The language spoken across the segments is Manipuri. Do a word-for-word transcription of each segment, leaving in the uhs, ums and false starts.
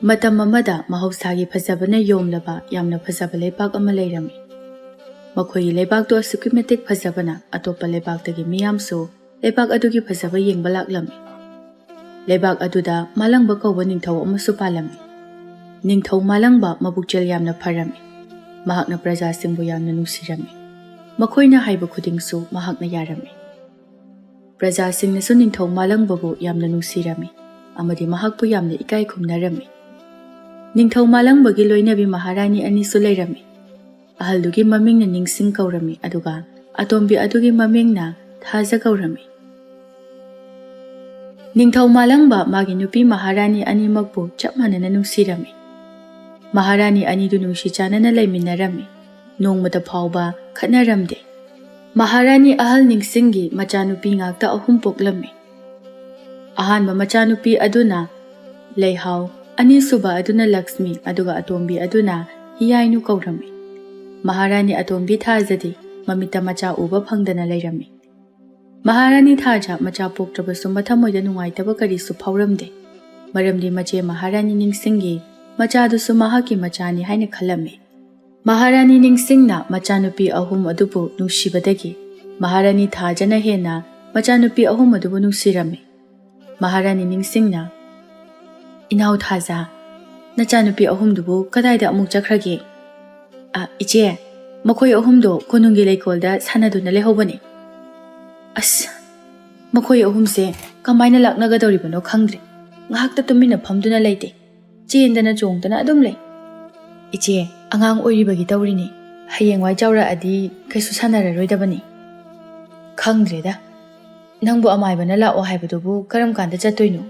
ꯃꯇꯝ ꯑꯃꯗ ꯃꯍꯧꯁꯥꯒꯤ ꯐꯖꯕꯅ ꯌꯣꯝꯂꯕ ꯌꯥꯝꯅ ꯐꯖꯕ ꯂꯩꯕꯥꯛ ꯑꯃ ꯂꯩꯔꯝꯃꯤ꯫ ꯃꯈꯣꯏꯒꯤ ꯂꯩꯕꯥꯛꯇꯨ ꯑꯁꯨꯛꯀꯤ ꯃꯇꯤꯛ ꯐꯖꯕꯅ ꯑꯇꯣꯞꯄ ꯂꯩꯕꯥꯛꯇꯒꯤ ꯃꯤꯌꯥꯝꯁꯨ ꯂꯩꯕꯥꯛ ꯑꯗꯨꯒꯤ ꯐꯖꯕ ꯌꯦꯡꯕ ꯂꯥꯛꯂꯝꯃꯤ꯫ ꯂꯩꯕꯥꯛ ꯑꯗꯨꯗ ꯃꯥꯂꯪꯕ ꯀꯧꯕ ꯅꯤꯡꯊꯧ ꯑꯃꯁꯨ ꯄꯥꯜꯂꯝꯃꯤ꯫ ꯅꯤꯡꯊꯧ ꯃꯥꯂꯪꯕ ꯃꯕꯨꯛꯆꯦꯜ ꯌꯥꯝꯅ ꯐꯔꯝꯃꯤ꯫ ꯃꯍꯥꯛꯅ ꯄ꯭ꯔꯖꯥꯁꯤꯡꯕꯨ ꯌꯥꯝꯅ ꯅꯨꯡꯁꯤꯔꯝꯃꯤ꯫ ꯃꯈꯣꯏꯅ ꯍꯥꯏꯕ ꯈꯨꯗꯤꯡꯁꯨ ꯃꯍꯥꯛꯅ ꯌꯥꯔꯝꯃꯤ꯫ ꯄ꯭ꯔꯖꯥꯁꯤꯡꯅꯁꯨ ꯅꯤꯡꯊꯧ ꯃꯥꯂꯪꯕꯕꯨ ꯌꯥꯝꯅ ꯅꯨꯡꯁꯤꯔꯝꯃꯤ ꯑꯃꯗꯤ ꯃꯍꯥꯛꯄꯨ ꯌꯥꯝꯅ ꯏꯀꯥꯏ ꯈꯨꯝꯅꯔꯝꯃꯤ꯫ ꯅꯤꯡꯊꯧ ꯃꯥꯂꯪꯕꯒꯤ ꯂꯣꯏꯅꯕꯤ ꯃꯍꯥꯔꯥꯅꯤ ꯑꯅꯤꯁꯨ ꯂꯩꯔꯝꯃꯤ꯫ ꯑꯍꯜꯗꯨꯒꯤ ꯃꯃꯤꯡꯅ ꯅꯤꯡꯁꯤꯡ ꯀꯧꯔꯝꯃꯤ, ꯑꯗꯨꯒ ꯑꯇꯣꯝꯕꯤ ꯑꯗꯨꯒꯤ ꯃꯃꯤꯡꯅ ꯊꯥꯖ ꯀꯧꯔꯝꯃꯤ꯫ ꯅꯤꯡꯊꯧ ꯃꯥꯂꯪꯕ ꯃꯥꯒꯤ ꯅꯨꯄꯤ ꯃꯍꯥꯔꯥꯅꯤ ꯑꯅꯤꯃꯛꯄꯨ ꯆꯞ ꯃꯥꯟꯅꯅ ꯅꯨꯡꯁꯤꯔꯝꯃꯤ꯫ ꯃꯍꯥꯔꯥꯅꯤ ꯑꯅꯤꯗꯨ ꯅꯨꯡꯁꯤ ꯆꯥꯟꯅꯅ ꯂꯩꯃꯤꯟꯅꯔꯝꯃꯤ꯫ ꯅꯣꯡꯃꯇ ꯐꯥꯎꯕ ꯈꯠꯅꯔꯝꯗꯦ꯫ ꯃꯍꯥꯔꯥꯅꯤ ꯑꯍꯜ ꯅꯤꯡꯁꯤꯡꯒꯤ ꯃꯆꯥꯅꯨꯄꯤ ꯉꯥꯛꯇ ꯑꯍꯨꯝ ꯄꯣꯛꯂꯝꯃꯤ꯫ ꯑꯍꯥꯟꯕ ꯃꯆꯥꯅꯨꯄꯤ ꯑꯗꯨꯅ ꯂꯩꯍꯥꯎ, ꯑꯅꯤꯁꯨꯕ ꯑꯗꯨꯅ ꯂꯛꯁꯃꯤ, ꯑꯗꯨꯒ ꯑꯇꯣꯝꯕꯤ ꯑꯗꯨꯅ ꯍꯤꯌꯥꯏꯅꯨ ꯀꯧꯔꯝꯃꯤ꯫ ꯃꯍꯥꯔꯥꯅꯤ ꯑꯇꯣꯝꯕꯤ ꯊꯥꯖꯗꯤ ꯃꯃꯤꯠꯇ ꯃꯆꯥ ꯎꯕ ꯐꯪꯗꯅ ꯂꯩꯔꯝꯃꯤ꯫ ꯃꯍꯥꯔꯥꯅꯤ ꯊꯥꯖ ꯃꯆꯥ ꯄꯣꯛꯇ꯭ꯔꯕꯁꯨ ꯃꯊꯃꯣꯏꯗ ꯅꯨꯡꯉꯥꯏꯇꯕ ꯀꯔꯤꯁꯨ ꯐꯥꯎꯔꯝꯗꯦ, ꯃꯔꯝꯗꯤ ꯃꯆꯦ ꯃꯍꯥꯔꯥꯅꯤ ꯅꯤꯡꯁꯤꯡꯒꯤ ꯃꯆꯥꯗꯨꯁꯨ ꯃꯍꯥꯛꯀꯤ ꯃꯆꯥꯅꯤ ꯍꯥꯏꯅ ꯈꯜꯂꯝꯃꯤ꯫ ꯃꯍꯥꯔꯥꯅꯤ ꯅꯤꯡꯁꯤꯡꯅ ꯃꯆꯥꯅꯨꯄꯤ ꯑꯍꯨꯝ ꯑꯗꯨꯕꯨ ꯅꯨꯡꯁꯤꯕꯗꯒꯤ ꯃꯍꯥꯔꯥꯅꯤ ꯊꯥꯖꯅ ꯍꯦꯟꯅ ꯃꯆꯥꯅꯨꯄꯤ ꯑꯍꯨꯝ ꯑꯗꯨꯕꯨ ꯅꯨꯡꯁꯤꯔꯝꯃꯤ꯫ ꯃꯍꯥꯔꯥꯅꯤ ꯅꯤꯡꯁꯤꯡꯅ, "ꯏꯅꯥꯎ ꯊꯥꯖ, ꯅꯆꯥꯅꯨꯄꯤ ꯑꯍꯨꯝꯗꯨꯕꯨ ꯀꯗꯥꯏꯗ ꯑꯃꯨꯛ ꯆꯠꯈ꯭ꯔꯒꯦ?" "ꯑ, ꯏꯆꯦ, ꯃꯈꯣꯏ ꯑꯍꯨꯝꯗꯣ ꯀꯣꯅꯨꯡꯒꯤ ꯂꯩꯀꯣꯜꯗ ꯁꯥꯟꯅꯗꯨꯅ ꯂꯩꯍꯧꯕꯅꯤ꯫" "ꯑꯁ, ꯃꯈꯣꯏ ꯑꯍꯨꯝꯁꯦ ꯀꯃꯥꯏꯅ ꯂꯥꯛꯅꯒꯗꯧꯔꯤꯕꯅꯣ ꯈꯪꯗ꯭ꯔꯦ꯫ ꯉꯥꯏꯍꯥꯛꯇ ꯇꯨꯃꯤꯟꯅ ꯐꯝꯗꯨꯅ ꯂꯩꯇꯦ꯫ ꯆꯦꯟꯗꯅ ꯆꯣꯡꯗꯅ ꯑꯗꯨꯝ ꯂꯩ꯫" "ꯏꯆꯦ, ꯑꯉꯥꯡ ꯑꯣꯏꯔꯤꯕꯒꯤ ꯇꯧꯔꯤꯅꯤ꯫ ꯍꯌꯦꯡꯋꯥꯏ ꯆꯥꯎꯔꯛꯑꯗꯤ ꯀꯩꯁꯨ ꯁꯥꯟꯅꯔꯔꯣꯏꯗꯕꯅꯤ꯫" "ꯈꯪꯗ꯭ꯔꯦꯗ꯫ ꯅꯪꯕꯨ ꯑꯃꯥꯏꯕꯅ ꯂꯥꯛꯑꯣ ꯍꯥꯏꯕꯗꯨꯕꯨ ꯀꯔꯝ ꯀꯥꯟꯗ ꯆꯠꯇꯣꯏꯅꯣ?"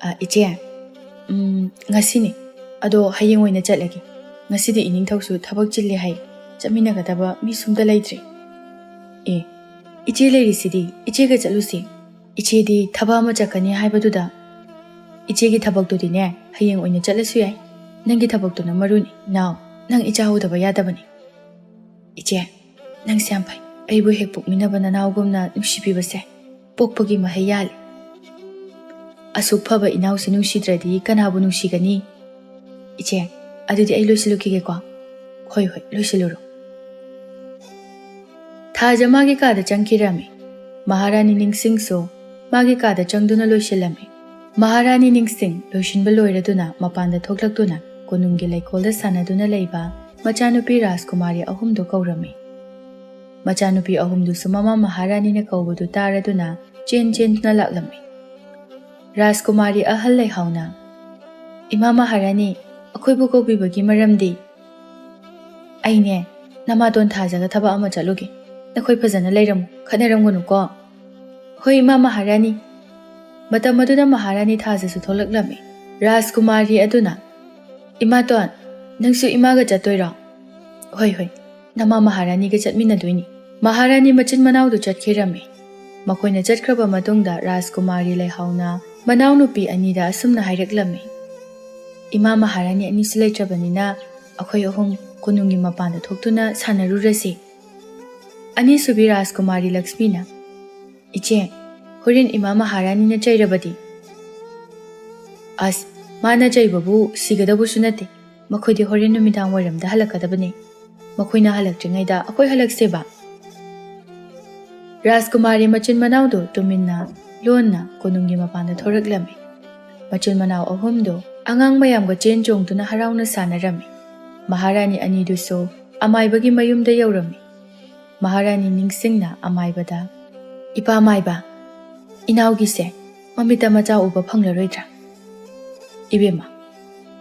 "ꯑ, ꯏꯆꯦ, ꯎꯝ, ꯉꯁꯤꯅꯤ꯫ ꯑꯗꯣ ꯍꯌꯦꯡ ꯑꯣꯏꯅ ꯆꯠꯂꯒꯦ꯫ ꯉꯁꯤꯗꯤ ꯏꯅꯤꯡꯊꯧꯁꯨ ꯊꯕꯛ ꯆꯤꯜꯂꯦ ꯍꯥꯏ꯫ ꯆꯠꯃꯤꯟꯅꯒꯗꯕ ꯃꯤꯁꯨ ꯑꯝꯇ ꯂꯩꯇ꯭ꯔꯦ꯫" "ꯑꯦ, ꯏꯆꯦ ꯂꯩꯔꯤꯁꯤꯗꯤ, ꯏꯆꯦꯒ ꯆꯠꯂꯨꯁꯤ꯫ ꯏꯆꯦꯗꯤ ꯊꯕꯛ ꯑꯃ ꯆꯠꯀꯅꯤ ꯍꯥꯏꯕꯗꯨꯗ꯫" "ꯏꯆꯦꯒꯤ ꯊꯕꯛꯇꯨꯗꯤꯅꯦ, ꯍꯌꯦꯡ ꯑꯣꯏꯅ ꯆꯠꯂꯁꯨ ꯌꯥꯏ꯫ ꯅꯪꯒꯤ ꯊꯕꯛꯇꯨꯅ ꯃꯔꯨꯅꯤ, ꯅꯥꯎ꯫ ꯅꯪ ꯏꯆꯥ ꯎꯗꯕ ꯌꯥꯗꯕꯅꯤ꯫" "ꯏꯆꯦ, ꯅꯪꯁꯦ ꯌꯥꯝ ꯐꯩ꯫ ꯑꯩꯕꯨ ꯍꯦꯛ ꯄꯣꯛꯃꯤꯟꯅꯕ ꯅꯅꯥꯎꯒꯨꯝꯅ ꯅꯨꯡꯁꯤꯕꯤꯕꯁꯦ ꯄꯣꯛꯄꯒꯤ ꯃꯍꯩ ꯌꯥꯜꯂꯦ꯫" ꯑꯁꯨꯛ ꯐꯕ ꯏꯅꯥꯎꯁꯤ ꯅꯨꯡꯁꯤꯗ꯭ꯔꯗꯤ ꯀꯅꯥꯕꯨ ꯅꯨꯡꯁꯤꯒꯅꯤ? ꯏꯆꯦ, ꯑꯗꯨꯗꯤ ꯑꯩ ꯂꯣꯏꯁꯤꯜꯂꯨꯈꯤꯒꯦꯀꯣ꯫ ꯍꯣꯏ, ꯍꯣꯏ, ꯂꯣꯏꯁꯤꯜꯂꯨꯔꯣ꯫ ꯊꯥꯖ ꯃꯥꯒꯤ ꯀꯥꯗ ꯆꯪꯈꯤꯔꯝꯃꯤ꯫ ꯃꯍꯥꯔꯥꯅꯤ ꯅꯤꯡꯁꯤꯡꯁꯨ ꯃꯥꯒꯤ ꯀꯥꯗ ꯆꯪꯗꯨꯅ ꯂꯣꯏꯁꯤꯜꯂꯝꯃꯤ꯫ ꯃꯍꯥꯔꯥꯅꯤ ꯅꯤꯡꯁꯤꯡ ꯂꯣꯏꯁꯤꯟꯕ ꯂꯣꯏꯔꯗꯨꯅ ꯃꯄꯥꯟꯗ ꯊꯣꯛꯂꯛꯇꯨꯅ ꯀꯣꯅꯨꯡꯒꯤ ꯂꯩꯀꯣꯜꯗ ꯁꯥꯟꯅꯗꯨꯅ ꯂꯩꯕ ꯃꯆꯥꯅꯨꯄꯤ ꯔꯥꯖꯀꯨꯃꯥꯔꯤ ꯑꯍꯨꯝꯗꯨ ꯀꯧꯔꯝꯃꯤ꯫ ꯃꯆꯥꯅꯨꯄꯤ ꯑꯍꯨꯝꯗꯨꯁꯨ ꯃꯃꯥ ꯃꯍꯥꯔꯥꯅꯤꯅ ꯀꯧꯕꯗꯨ ꯇꯥꯔꯗꯨꯅ ꯆꯦꯟ ꯆꯦꯟꯗꯨꯅ ꯂꯥꯛꯂꯝꯃꯤ꯫ ꯔꯥꯖꯀꯨꯃꯥꯔꯤ ꯑꯍꯜ ꯂꯩꯍꯥꯎꯅ, "ꯏꯃꯥ ꯃꯍꯥꯔꯥꯅꯤ, ꯑꯩꯈꯣꯏꯕꯨ ꯀꯧꯕꯤꯕꯒꯤ ꯃꯔꯝꯗꯤ?" "ꯑꯩꯅꯦ, ꯅꯃꯥꯇꯣꯟ ꯊꯥꯖꯒ ꯊꯕꯛ ꯑꯃ ꯆꯠꯂꯨꯒꯦ꯫ ꯅꯈꯣꯏ ꯐꯖꯅ ꯂꯩꯔꯝꯃꯨ, ꯈꯠꯅꯔꯝꯒꯅꯨꯀꯣ꯫" "ꯍꯣꯏ, ꯏꯃꯥ ꯃꯍꯥꯔꯥꯅꯤ꯫" ꯃꯇꯝ ꯑꯗꯨꯗ ꯃꯍꯥꯔꯥꯅꯤ ꯊꯥꯖꯁꯨ ꯊꯣꯛꯂꯛꯂꯝꯃꯤ꯫ ꯔꯥꯖꯀꯨꯃꯥꯔꯤ ꯑꯗꯨꯅ, "ꯏꯃꯥꯇꯣꯟ, ꯅꯪꯁꯨ ꯏꯃꯥꯒ ꯆꯠꯇꯣꯏꯔꯣ?" "ꯍꯣꯏ, ꯍꯣꯏ, ꯅꯃꯥ ꯃꯍꯥꯔꯥꯅꯤꯒ ꯆꯠꯃꯤꯟꯅꯗꯣꯏꯅꯤ꯫" ꯃꯍꯥꯔꯥꯅꯤ ꯃꯆꯤꯟ ꯃꯅꯥꯎꯗꯨ ꯆꯠꯈꯤꯔꯝꯃꯤ꯫ ꯃꯈꯣꯏꯅ ꯆꯠꯈ꯭ꯔꯕ ꯃꯇꯨꯡꯗ ꯔꯥꯖꯀꯨꯃꯥꯔꯤ ꯂꯩꯍꯥꯎꯅ ꯃꯅꯥꯎꯅꯨꯄꯤ ꯑꯅꯤꯗ ꯑꯁꯨꯝꯅ ꯍꯥꯏꯔꯛꯂꯝꯃꯤ, "ꯏꯃꯥ ꯃꯍꯥꯔꯥꯅꯤ ꯑꯅꯤꯁꯨ ꯂꯩꯇ꯭ꯔꯕꯅꯤꯅ ꯑꯩꯈꯣꯏ ꯑꯍꯨꯝ ꯀꯣꯅꯨꯡꯒꯤ ꯃꯄꯥꯟꯗ ꯊꯣꯛꯇꯨꯅ ꯁꯥꯟꯅꯔꯨꯔꯁꯤ꯫" ꯑꯅꯤꯁꯨꯕꯤ ꯔꯥꯖꯀꯨꯃꯥꯔꯤ ꯂꯛꯁꯃꯤꯅ, "ꯏꯆꯦ, ꯍꯣꯔꯦꯟ ꯏꯃꯥ ꯃꯍꯥꯔꯥꯅꯤꯅ ꯆꯩꯔꯕꯗꯤ?" "ꯑꯁ, ꯃꯥꯅ ꯆꯩꯕꯕꯨ ꯁꯤꯒꯗꯧꯕꯁꯨ ꯅꯠꯇꯦ꯫ ꯃꯈꯣꯏꯗꯤ ꯍꯣꯔꯦꯟ ꯅꯨꯃꯤꯗꯥꯡ ꯋꯥꯏꯔꯝꯗ ꯍꯜꯂꯛꯀꯗꯕꯅꯤ꯫ ꯃꯈꯣꯏꯅ ꯍꯜꯂꯛꯇ꯭ꯔꯤꯉꯩꯗ ꯑꯩꯈꯣꯏ ꯍꯜꯂꯛꯁꯦꯕ꯫" ꯔꯥꯖꯀꯨꯃꯥꯔꯤ ꯃꯆꯤꯟ ꯃꯅꯥꯎꯗꯨ ꯇꯨꯃꯤꯟꯅ ꯂꯣꯟꯅ ꯀꯣꯅꯨꯡꯒꯤ ꯃꯄꯥꯟꯗ ꯊꯣꯔꯛꯂꯝꯃꯤ꯫ ꯃꯆꯤꯟ ꯃꯅꯥꯎ ꯑꯍꯨꯝꯗꯨ ꯑꯉꯥꯡ ꯃꯌꯥꯝꯒ ꯆꯦꯟ ꯆꯣꯡꯗꯨꯅ ꯍꯔꯥꯎꯅ ꯁꯥꯟꯅꯔꯝꯃꯤ꯫ ꯃꯍꯥꯔꯥꯅꯤ ꯑꯅꯤꯗꯨꯁꯨ ꯑꯃꯥꯏꯕꯒꯤ ꯃꯌꯨꯝꯗ ꯌꯧꯔꯝꯃꯤ꯫ ꯃꯍꯥꯔꯥꯅꯤ ꯅꯤꯡꯁꯤꯡꯅ ꯑꯃꯥꯏꯕꯗ, "ꯏꯄꯥ ꯃꯥꯏꯕ, ꯏꯅꯥꯎꯒꯤꯁꯦ ꯃꯃꯤꯠꯇ ꯃꯆꯥ ꯎꯕ ꯐꯪꯂꯔꯣꯏꯗ꯭ꯔꯥ? ꯏꯕꯦꯝꯃ,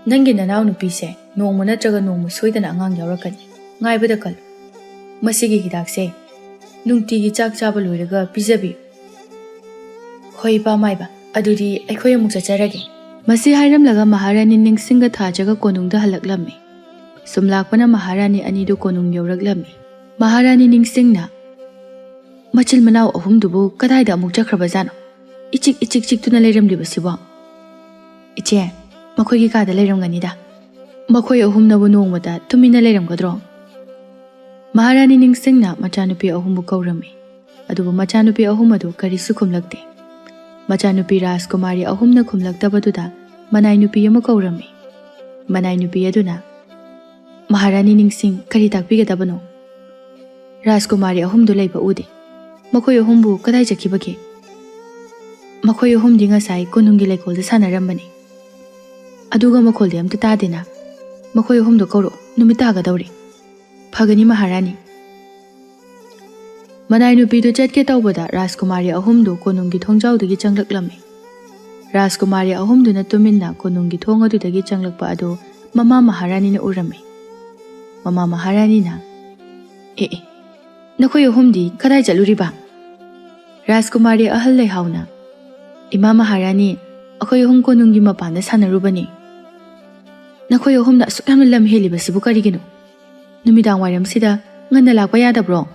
ꯅꯪꯒꯤ ꯅꯅꯥꯎꯅꯨꯄꯤꯁꯦ ꯅꯣꯡꯃ ꯅꯠꯇ꯭ꯔꯒ ꯅꯣꯡꯃ ꯁꯣꯏꯗꯅ ꯑꯉꯥꯡ ꯌꯥꯎꯔꯛꯀꯅꯤ꯫ ꯉꯥꯏꯕꯗ ꯀꯜꯂꯨ꯫ ꯃꯁꯤꯒꯤ ꯍꯤꯗꯥꯛꯁꯦ ꯅꯨꯡꯇꯤꯒꯤ ꯆꯥꯛ ꯆꯥꯕ ꯂꯣꯏꯔꯒ ꯄꯤꯖꯕꯤꯌꯨ꯫" "ꯍꯣꯏ, ꯏꯄꯥ ꯃꯥꯏꯕ, ꯑꯗꯨꯗꯤ ꯑꯩꯈꯣꯏ ꯑꯃꯨꯛ ꯆꯠꯆꯔꯒꯦ꯫" ꯃꯁꯤ ꯍꯥꯏꯔꯝꯂꯒ ꯃꯍꯥꯔꯥꯅꯤ ꯅꯤꯡꯁꯤꯡꯒ ꯊꯥꯖꯒ ꯀꯣꯅꯨꯡꯗ ꯍꯜꯂꯛꯂꯝꯃꯤ꯫ ꯁꯨꯝ ꯂꯥꯛꯄꯅ ꯃꯍꯥꯔꯥꯅꯤ ꯑꯅꯤꯗꯨ ꯀꯣꯅꯨꯡ ꯌꯧꯔꯛꯂꯝꯃꯤ꯫ ꯃꯍꯥꯔꯥꯅꯤ ꯅꯤꯡꯁꯤꯡꯅ, "ꯃꯆꯤꯟ ꯃꯅꯥꯎ ꯑꯍꯨꯝꯗꯨꯕꯨ ꯀꯗꯥꯏꯗ ꯑꯃꯨꯛ ꯆꯠꯈ꯭ꯔꯕꯖꯥꯠꯅꯣ? ꯏꯆꯤꯛ ꯏꯆꯤꯛ ꯆꯤꯛꯇꯨꯅ ꯂꯩꯔꯝꯂꯤꯕꯁꯤꯕꯣ?" "ꯏꯆꯦ, ꯃꯈꯣꯏꯒꯤ ꯀꯥꯗ ꯂꯩꯔꯝꯒꯅꯤꯗ꯫ ꯃꯈꯣꯏ ꯑꯍꯨꯝꯅꯕꯨ ꯅꯣꯡꯃꯇ ꯇꯨꯃꯤꯟꯅ ꯂꯩꯔꯝꯒꯗ꯭ꯔꯣ?" ꯃꯍꯥꯔꯥꯅꯤ ꯅꯤꯡꯁꯤꯡꯅ ꯃꯆꯥꯅꯨꯄꯤ ꯑꯍꯨꯝꯕꯨ ꯀꯧꯔꯝꯃꯤ꯫ ꯑꯗꯨꯕꯨ ꯃꯆꯥꯅꯨꯄꯤ ꯑꯍꯨꯝ ꯑꯗꯨ ꯀꯔꯤꯁꯨ ꯈꯨꯝꯂꯛꯇꯦ꯫ ꯃꯆꯥꯅꯨꯄꯤ ꯔꯥꯖꯀꯨꯃꯥꯔꯤ ꯑꯍꯨꯝꯅ ꯈꯨꯝꯂꯛꯇꯕꯗꯨꯗ ꯃꯅꯥꯏ ꯅꯨꯄꯤ ꯑꯃ ꯀꯧꯔꯝꯃꯤ꯫ ꯃꯅꯥꯏ ꯅꯨꯄꯤ ꯑꯗꯨꯅ, "ꯃꯍꯥꯔꯥꯅꯤ ꯅꯤꯡꯁꯤꯡ, ꯀꯔꯤ ꯇꯥꯛꯄꯤꯒꯗꯕꯅꯣ? ꯔꯥꯖꯀꯨꯃꯥꯔꯤ ꯑꯍꯨꯝꯗꯨ ꯂꯩꯕ ꯎꯗꯦ꯫ ꯃꯈꯣꯏ ꯑꯍꯨꯝꯕꯨ ꯀꯗꯥꯏ ꯆꯠꯈꯤꯕꯒꯦ? ꯃꯈꯣꯏ ꯑꯍꯨꯝꯗꯤ ꯉꯁꯥꯏ ꯀꯣꯅꯨꯡꯒꯤ ꯂꯩꯀꯣꯜꯗ ꯁꯥꯟꯅꯔꯝꯕꯅꯤ꯫ ꯑꯗꯨꯒ ꯃꯈꯣꯜꯗꯤ ꯑꯝꯇ ꯇꯥꯗꯦꯅ꯫ ꯃꯈꯣꯏ ꯑꯍꯨꯝꯗꯣ ꯀꯧꯔꯛꯑꯣ, ꯅꯨꯃꯤꯠ ꯇꯥꯒꯗꯧꯔꯦ꯫" "ꯐꯒꯅꯤ ꯃꯍꯥꯔꯥꯅꯤ꯫" ꯃꯅꯥꯏ ꯅꯨꯄꯤꯗꯨ ꯆꯠꯀꯦ ꯇꯧꯕꯗ ꯔꯥꯖꯀꯨꯃꯥꯔꯤ ꯑꯍꯨꯝꯗꯨ ꯀꯣꯅꯨꯡꯒꯤ ꯊꯣꯡꯖꯥꯎꯗꯒꯤ ꯆꯪꯂꯛꯂꯝꯃꯤ꯫ ꯔꯥꯖꯀꯨꯃꯥꯔꯤ ꯑꯍꯨꯝꯗꯨꯅ ꯇꯨꯃꯤꯟꯅ ꯀꯣꯅꯨꯡꯒꯤ ꯊꯣꯡ ꯑꯗꯨꯗꯒꯤ ꯆꯪꯂꯛꯄ ꯑꯗꯨ ꯃꯃꯥ ꯃꯍꯥꯔꯥꯅꯤꯅ ꯎꯔꯝꯃꯤ꯫ ꯃꯃꯥ ꯃꯍꯥꯔꯥꯅꯤꯅ, "ꯑꯦ ꯑꯦ, ꯅꯈꯣꯏ ꯑꯍꯨꯝꯗꯤ ꯀꯗꯥꯏ ꯆꯠꯂꯨꯔꯤꯕ?" ꯔꯥꯖꯀꯨꯃꯥꯔꯤ ꯑꯍꯜ ꯂꯩꯍꯥꯎꯅ, "ꯏꯃꯥ ꯃꯍꯥꯔꯥꯅꯤ, ꯑꯩꯈꯣꯏ ꯑꯍꯨꯝ ꯀꯣꯅꯨꯡꯒꯤ ꯃꯄꯥꯟꯗ ꯁꯥꯟꯅꯔꯨꯕꯅꯤ꯫" "ꯅꯈꯣꯏ ꯑꯍꯨꯝꯅ ꯑꯁꯨꯛ ꯌꯥꯝꯅ ꯂꯝ ꯍꯦꯜꯂꯤꯕꯁꯤꯕꯨ ꯀꯔꯤꯒꯤꯅꯣ? ꯅꯨꯃꯤꯗꯥꯡ ꯋꯥꯏꯔꯝꯁꯤꯗ ꯉꯟꯅ ꯂꯥꯛꯄ ꯌꯥꯗꯕ꯭ꯔꯣ?"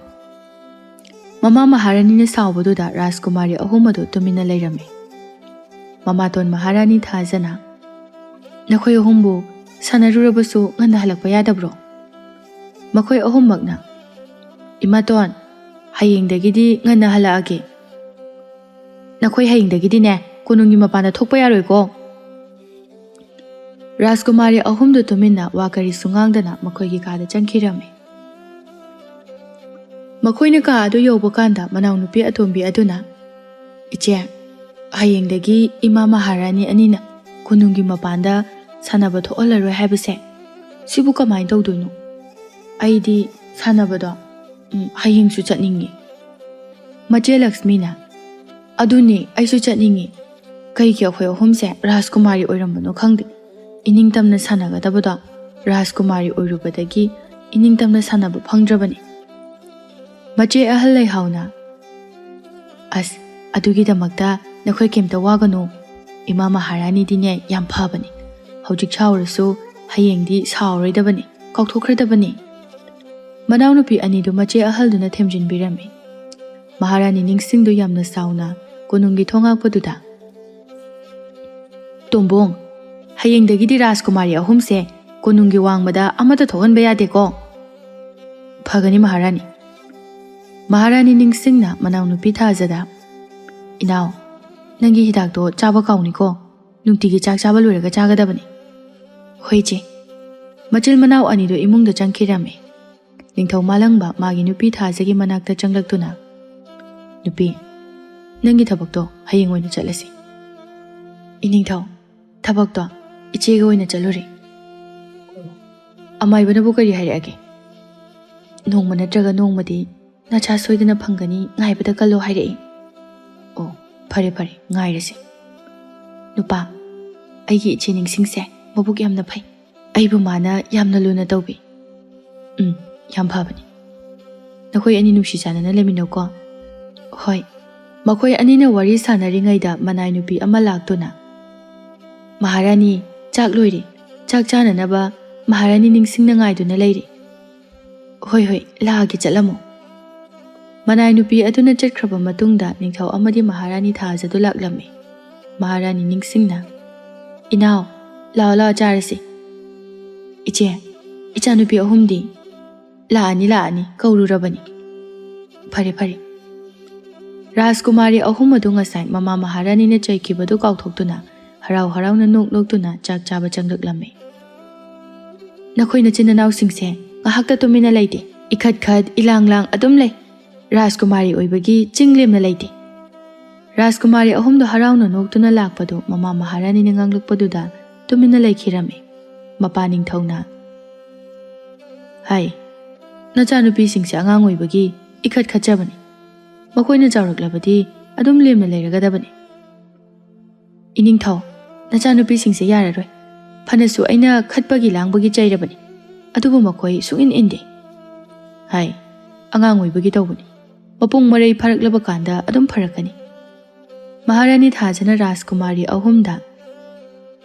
ꯃꯃꯥ ꯃꯍꯥꯔꯥꯅꯤꯅ ꯁꯥꯎꯕꯗꯨꯗ ꯔꯥꯖꯀꯨꯃꯥꯔꯤ ꯑꯍꯨꯝ ꯑꯗꯨ ꯇꯨꯃꯤꯟꯅ ꯂꯩꯔꯝꯃꯤ꯫ ꯃꯃꯥꯇꯣꯟ ꯃꯍꯥꯔꯥꯅꯤ ꯊꯥꯖꯅ, "ꯅꯈꯣꯏ ꯑꯍꯨꯝꯕꯨ ꯁꯥꯟꯅꯔꯨꯔꯕꯁꯨ ꯉꯟꯅ ꯍꯜꯂꯛꯄ ꯌꯥꯗꯕ꯭ꯔꯣ?" ꯃꯈꯣꯏ ꯑꯍꯨꯝꯃꯛꯅ, "ꯏꯃꯥꯇꯣꯟ, ꯍꯌꯦꯡꯗꯒꯤꯗꯤ ꯉꯟꯅ ꯍꯜꯂꯛꯑꯒꯦ꯫ ꯅꯈꯣꯏ ꯍꯌꯦꯡꯗꯒꯤꯗꯤꯅꯦ, ꯀꯣꯅꯨꯡꯒꯤ ꯃꯄꯥꯟꯗ ꯊꯣꯛꯄ ꯌꯥꯔꯣꯏꯀꯣ꯫" ꯔꯥꯖꯀꯨꯃꯥꯔꯤ ꯑꯍꯨꯝꯗꯨ ꯇꯨꯃꯤꯟꯅ ꯋꯥ ꯀꯔꯤꯁꯨ ꯉꯥꯡꯗꯅ ꯃꯈꯣꯏꯒꯤ ꯀꯥꯗ ꯆꯪꯈꯤꯔꯝꯃꯤ꯫ ꯃꯈꯣꯏꯅ ꯀꯥ ꯑꯗꯨ ꯌꯧꯕ ꯀꯥꯟꯗ ꯃꯅꯥꯎꯅꯨꯄꯤ ꯑꯇꯣꯝꯕꯤ ꯑꯗꯨꯅ, "ꯏꯆꯦ, ꯍꯌꯦꯡꯗꯒꯤ ꯏꯃꯥ ꯃꯍꯥꯔꯥꯅꯤ ꯑꯅꯤꯅ ꯀꯣꯅꯨꯡꯒꯤ ꯃꯄꯥꯟꯗ ꯁꯥꯟꯅꯕ ꯊꯣꯛꯍꯜꯂꯔꯣꯏ ꯍꯥꯏꯕꯁꯦ, ꯁꯤꯕꯨ ꯀꯃꯥꯏꯅ ꯇꯧꯗꯣꯏꯅꯣ? ꯑꯩꯗꯤ ꯁꯥꯟꯅꯕꯗꯣ, ꯎꯝ, ꯍꯌꯦꯡꯁꯨ ꯆꯠꯅꯤꯡꯉꯤ꯫" ꯃꯆꯦ ꯂꯛꯁꯃꯤꯅ, "ꯑꯗꯨꯅꯤ, ꯑꯩꯁꯨ ꯆꯠꯅꯤꯡꯉꯤ꯫ ꯀꯩꯒꯤ ꯑꯩꯈꯣꯏ ꯑꯍꯨꯝꯁꯦ ꯔꯥꯖꯀꯨꯃꯥꯔꯤ ꯑꯣꯏꯔꯝꯕꯅꯣ ꯈꯪꯗꯦ꯫ ꯏꯅꯤꯡꯇꯝꯅ ꯁꯥꯟꯅꯒꯗꯕꯗꯣ ꯔꯥꯖꯀꯨꯃꯥꯔꯤ ꯑꯣꯏꯔꯨꯕꯗꯒꯤ ꯏꯅꯤꯡꯇꯝꯅ ꯁꯥꯟꯅꯕ ꯐꯪꯗ꯭ꯔꯕꯅꯤ꯫" ꯃꯆꯦ ꯑꯍꯜ ꯂꯩꯍꯥꯎꯅ, "ꯑꯁ, ꯑꯗꯨꯒꯤꯗꯃꯛꯇ ꯅꯈꯣꯏ ꯀꯩꯝꯇ ꯋꯥꯒꯅꯨ꯫ ꯏꯃꯥ ꯃꯍꯥꯔꯥꯅꯤꯗꯤꯅꯦ ꯌꯥꯝ ꯐꯕꯅꯤ꯫ ꯍꯧꯖꯤꯛ ꯁꯥꯎꯔꯁꯨ ꯍꯌꯦꯡꯗꯤ ꯁꯥꯎꯔꯣꯏꯗꯕꯅꯤ, ꯀꯥꯎꯊꯣꯛꯈ꯭ꯔꯗꯕꯅꯤ꯫" ꯃꯅꯥꯎꯅꯨꯄꯤ ꯑꯅꯤꯗꯨ ꯃꯆꯦ ꯑꯍꯜꯗꯨꯅ ꯊꯦꯝꯖꯤꯟꯕꯤꯔꯝꯃꯤ꯫ ꯃꯍꯥꯔꯥꯅꯤ ꯅꯤꯡꯁꯤꯡꯗꯨ ꯌꯥꯝꯅ ꯆꯥꯎꯅ ꯀꯣꯅꯨꯡꯒꯤ ꯊꯣꯡꯉꯥꯛꯄꯗꯨꯗ, "ꯇꯣꯝꯕꯣꯡ, ꯍꯌꯦꯡꯗꯒꯤꯗꯤ ꯔꯥꯖꯀꯨꯃꯥꯔꯤ ꯑꯍꯨꯝꯁꯦ ꯀꯣꯅꯨꯡꯒꯤ ꯋꯥꯡꯃꯗ ꯑꯃꯠꯇ ꯊꯣꯛꯍꯟꯕ ꯌꯥꯗꯦꯀꯣ?" "ꯐꯒꯅꯤ ꯃꯍꯥꯔꯥꯅꯤ꯫" ꯃꯍꯥꯔꯥꯅꯤ ꯅꯤꯡꯁꯤꯡꯅ ꯃꯅꯥꯎꯅꯨꯄꯤ ꯊꯥꯖꯗ, "ꯏꯅꯥꯎ, ꯅꯪꯒꯤ ꯍꯤꯗꯥꯛꯇꯣ ꯆꯥꯕ ꯀꯥꯎꯅꯤꯀꯣ꯫ ꯅꯨꯡꯇꯤꯒꯤ ꯆꯥꯛ ꯆꯥꯕ ꯂꯣꯏꯔꯒ ꯆꯥꯒꯗꯕꯅꯤ꯫ "ꯍꯣꯏ, ꯏꯆꯦ꯫" ꯃꯆꯤꯜ ꯃꯅꯥꯎ ꯑꯅꯤꯗꯨ ꯏꯃꯨꯡꯗ ꯆꯪꯈꯤꯔꯝꯃꯤ꯫ ꯅꯤꯡꯊꯧ ꯃꯥꯂꯪꯕ ꯃꯥꯒꯤ ꯅꯨꯄꯤ ꯊꯥꯖꯒꯤ ꯃꯅꯥꯛꯇ ꯆꯪꯂꯛꯇꯨꯅ, "ꯅꯨꯄꯤ, ꯅꯪꯒꯤ ꯊꯕꯛꯇꯣ ꯍꯌꯦꯡ ꯑꯣꯏꯅ ꯆꯠꯂꯁꯤ꯫" "ꯏꯅꯤꯡꯊꯧ, ꯊꯕꯛꯇꯣ ꯏꯆꯦꯒ ꯑꯣꯏꯅ ꯆꯠꯂꯨꯔꯦ꯫" "ꯑꯃꯥꯏꯕꯅꯕꯨ ꯀꯔꯤ ꯍꯥꯏꯔꯛꯑꯒꯦ?" "ꯅꯣꯡꯃ ꯅꯠꯇ꯭ꯔꯒ ꯅꯣꯡꯃꯗꯤ ꯅꯆꯥ ꯁꯣꯏꯗꯅ ꯐꯪꯒꯅꯤ, ꯉꯥꯏꯕꯗ ꯀꯜꯂꯣ" ꯍꯥꯏꯔꯛꯏ꯫ "ꯑꯣ, ꯐꯔꯦ ꯐꯔꯦ, ꯉꯥꯏꯔꯁꯤ꯫" "ꯅꯨꯄꯥ, ꯑꯩꯒꯤ ꯏꯆꯦ ꯅꯤꯡꯁꯤꯡꯁꯦ ꯃꯕꯨꯛ ꯌꯥꯝꯅ ꯐꯩ꯫ ꯑꯩꯕꯨ ꯃꯥꯅ ꯌꯥꯝꯅ ꯂꯨꯅ ꯇꯧꯕꯤ꯫" "ꯎꯝ, ꯌꯥꯝ ꯐꯕꯅꯤ꯫" "ꯅꯈꯣꯏ ꯑꯅꯤ ꯅꯨꯡꯁꯤ ꯆꯥꯟꯅꯅ ꯂꯩꯃꯤꯟꯅꯧꯀꯣ꯫" "ꯍꯣꯏ꯫" ꯃꯈꯣꯏ ꯑꯅꯤꯅ ꯋꯥꯔꯤ ꯁꯥꯟꯅꯔꯤꯉꯩꯗ ꯃꯅꯥꯏ ꯅꯨꯄꯤ ꯑꯃ ꯂꯥꯛꯇꯨꯅ, "ꯃꯍꯥꯔꯥꯅꯤ, ꯆꯥꯛ ꯂꯣꯏꯔꯦ꯫ ꯆꯥꯛ ꯆꯥꯅꯅꯕ ꯃꯍꯥꯔꯥꯅꯤ ꯅꯤꯡꯁꯤꯡꯅ ꯉꯥꯏꯗꯨꯅ ꯂꯩꯔꯦ꯫" "ꯍꯣꯏ, ꯍꯣꯏ, ꯂꯥꯛꯑꯒꯦ, ꯆꯠꯂꯝꯃꯣ꯫" ꯃꯅꯥꯏ ꯅꯨꯄꯤ ꯑꯗꯨꯅ ꯆꯠꯈ꯭ꯔꯕ ꯃꯇꯨꯡꯗ ꯅꯤꯡꯊꯧ ꯑꯃꯗꯤ ꯃꯍꯥꯔꯥꯅꯤ ꯊꯥꯖꯗꯨ ꯂꯥꯛꯂꯝꯃꯤ꯫ ꯃꯍꯥꯔꯥꯅꯤ ꯅꯤꯡꯁꯤꯡꯅ, "ꯏꯅꯥꯎ, ꯂꯥꯛꯑꯣ, ꯂꯥꯛꯑꯣ, ꯆꯥꯔꯁꯤ꯫" "ꯏꯆꯦ, ꯏꯆꯥꯅꯨꯄꯤ ꯑꯍꯨꯝꯗꯤ?" "ꯂꯥꯛꯑꯅꯤ, ꯂꯥꯛꯑꯅꯤ, ꯀꯧꯔꯨꯔꯕꯅꯤ꯫" "ꯐꯔꯦ, ꯐꯔꯦ꯫" ꯔꯥꯖꯀꯨꯃꯥꯔꯤ ꯑꯍꯨꯝ ꯑꯗꯨ ꯉꯁꯥꯏ ꯃꯃꯥ ꯃꯍꯥꯔꯥꯅꯤꯅ ꯆꯩꯈꯤꯕꯗꯨ ꯀꯥꯎꯊꯣꯛꯇꯨꯅ ꯍꯔꯥꯎ ꯍꯔꯥꯎꯅ ꯅꯣꯛ ꯅꯣꯛꯇꯨꯅ ꯆꯥꯛ ꯆꯥꯕ ꯆꯪꯂꯛꯂꯝꯃꯤ꯫ "ꯅꯈꯣꯏ ꯅꯆꯤꯟ ꯅꯅꯥꯎꯁꯤꯡꯁꯦ ꯉꯥꯏꯍꯥꯛꯇ ꯇꯨꯃꯤꯟꯅ ꯂꯩꯇꯦ꯫ ꯏꯈꯠ ꯈꯠ, ꯏꯂꯥꯡ ꯂꯥꯡ ꯑꯗꯨꯝ ꯂꯩ꯫ ꯔꯥꯖꯀꯨꯃꯥꯔꯤ ꯑꯣꯏꯕꯒꯤ ꯆꯤꯡ ꯂꯦꯝꯅ ꯂꯩꯇꯦ꯫" ꯔꯥꯖꯀꯨꯃꯥꯔꯤ ꯑꯍꯨꯝꯗꯨ ꯍꯔꯥꯎꯅ ꯅꯣꯛꯇꯨꯅ ꯂꯥꯛꯄꯗꯨ ꯃꯃꯥ ꯃꯍꯥꯔꯥꯅꯤꯅ ꯉꯥꯡꯂꯛꯄꯗꯨꯗ ꯇꯨꯃꯤꯟꯅ ꯂꯩꯈꯤꯔꯝꯃꯤ꯫ ꯃꯄꯥ ꯅꯤꯡꯊꯧꯅ, "ꯍꯥꯏ, ꯅꯆꯥꯅꯨꯄꯤꯁꯤꯡꯁꯦ ꯑꯉꯥꯡ ꯑꯣꯏꯕꯒꯤ ꯏꯈꯠ ꯈꯠꯆꯕꯅꯤ꯫ ꯃꯈꯣꯏꯅ ꯆꯥꯎꯔꯛꯂꯕꯗꯤ ꯑꯗꯨꯝ ꯂꯦꯝꯅ ꯂꯩꯔꯒꯗꯕꯅꯤ꯫" "ꯏꯅꯤꯡꯊꯧ, ꯅꯆꯥꯅꯨꯄꯤꯁꯤꯡꯁꯦ ꯌꯥꯔꯔꯣꯏ꯫ ꯐꯅꯁꯨ ꯑꯩꯅ ꯈꯠꯄꯒꯤ ꯂꯥꯡꯕꯒꯤ ꯆꯩꯔꯕꯅꯤ, ꯑꯗꯨꯕꯨ ꯃꯈꯣꯏ ꯁꯨꯡꯏꯟ ꯏꯟꯗꯦ꯫" "ꯍꯥꯏ, ꯑꯉꯥꯡ ꯑꯣꯏꯕꯒꯤ ꯇꯧꯕꯅꯤ꯫ ꯃꯄꯨꯡ ꯃꯔꯩ ꯐꯥꯔꯛꯂꯕ ꯀꯥꯟꯗ ꯑꯗꯨꯝ ꯐꯔꯛꯀꯅꯤ꯫" ꯃꯍꯥꯔꯥꯅꯤ ꯊꯥꯖꯅ ꯔꯥꯖꯀꯨꯃꯥꯔꯤ ꯑꯍꯨꯝꯗ,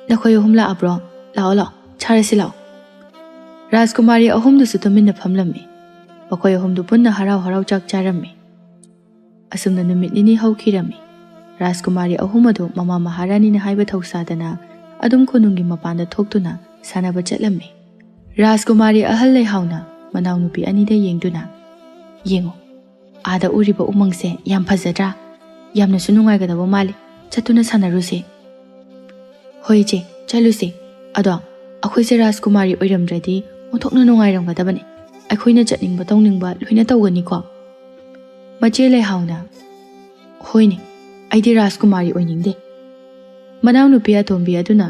"ꯅꯈꯣꯏ ꯑꯍꯨꯝ ꯂꯥꯛꯑꯕ꯭ꯔꯣ? ꯂꯥꯛꯑꯣ, ꯂꯥꯛꯑꯣ, ꯆꯥꯔꯁꯤ ꯂꯥꯛꯑꯣ꯫" ꯔꯥꯖꯀꯨꯃꯥꯔꯤ ꯑꯍꯨꯝꯗꯨꯁꯨ ꯇꯨꯃꯤꯟꯅ ꯐꯝꯂꯝꯃꯤ꯫ ꯃꯈꯣꯏ ꯑꯍꯨꯝꯗꯨ ꯄꯨꯟꯅ ꯍꯔꯥꯎ ꯍꯔꯥꯎ ꯆꯥꯛ ꯆꯥꯔꯝꯃꯤ꯫ ꯑꯁꯨꯝꯅ ꯅꯨꯃꯤꯠ ꯅꯤꯅꯤ ꯍꯧꯈꯤꯔꯝꯃꯤ꯫ ꯔꯥꯖꯀꯨꯃꯥꯔꯤ ꯑꯍꯨꯝ ꯑꯗꯨ ꯃꯃꯥ ꯃꯍꯥꯔꯥꯅꯤꯅ ꯍꯥꯏꯕ ꯊꯧꯁꯥꯗꯅ ꯑꯗꯨꯝ ꯀꯣꯅꯨꯡꯒꯤ ꯃꯄꯥꯟꯗ ꯊꯣꯛꯇꯨꯅ ꯁꯥꯟꯅꯕ ꯆꯠꯂꯝꯃꯤ꯫ ꯔꯥꯖꯀꯨꯃꯥꯔꯤ ꯑꯍꯜ ꯂꯩꯍꯥꯎꯅ ꯃꯅꯥꯎꯅꯨꯄꯤ ꯑꯅꯤꯗ ꯌꯦꯡꯗꯨꯅ, "ꯌꯦꯡꯉꯨ, ꯑꯥꯗ ꯎꯔꯤꯕ ꯎꯃꯪꯁꯦ ꯌꯥꯝ ꯐꯖꯗ꯭ꯔꯥ? ꯌꯥꯝꯅꯁꯨ ꯅꯨꯡꯉꯥꯏꯒꯗꯕ ꯃꯥꯜꯂꯤ꯫ ꯆꯠꯇꯨꯅ ꯁꯥꯟꯅꯔꯨꯁꯦ꯫ ꯍꯣꯏ ꯏꯆꯦ, ꯆꯠꯂꯨꯁꯦ꯫ ꯑꯗꯣ ꯑꯩꯈꯣꯏꯁꯦ ꯔꯥꯖꯀꯨꯃꯥꯔꯤ ꯑꯣꯏꯔꯝꯗ꯭ꯔꯗꯤ ꯑꯣꯟꯊꯣꯛꯅ ꯅꯨꯡꯉꯥꯏꯔꯝꯒꯗꯕꯅꯤ꯫ ꯑꯩꯈꯣꯏꯅ ꯆꯠꯅꯤꯡꯕ ꯇꯧꯅꯤꯡꯕ ꯂꯣꯏꯅ ꯇꯧꯒꯅꯤꯀꯣ? ꯃꯆꯦ ꯂꯩꯍꯥꯎꯅ, "ꯍꯣꯏꯅꯦ, ꯑꯩꯗꯤ ꯔꯥꯖꯀꯨꯃꯥꯔꯤ ꯑꯣꯏꯅꯤꯡꯗꯦ꯫" ꯃꯅꯥꯎꯅꯨꯄꯤ ꯑꯇꯣꯝꯕꯤ ꯑꯗꯨꯅ,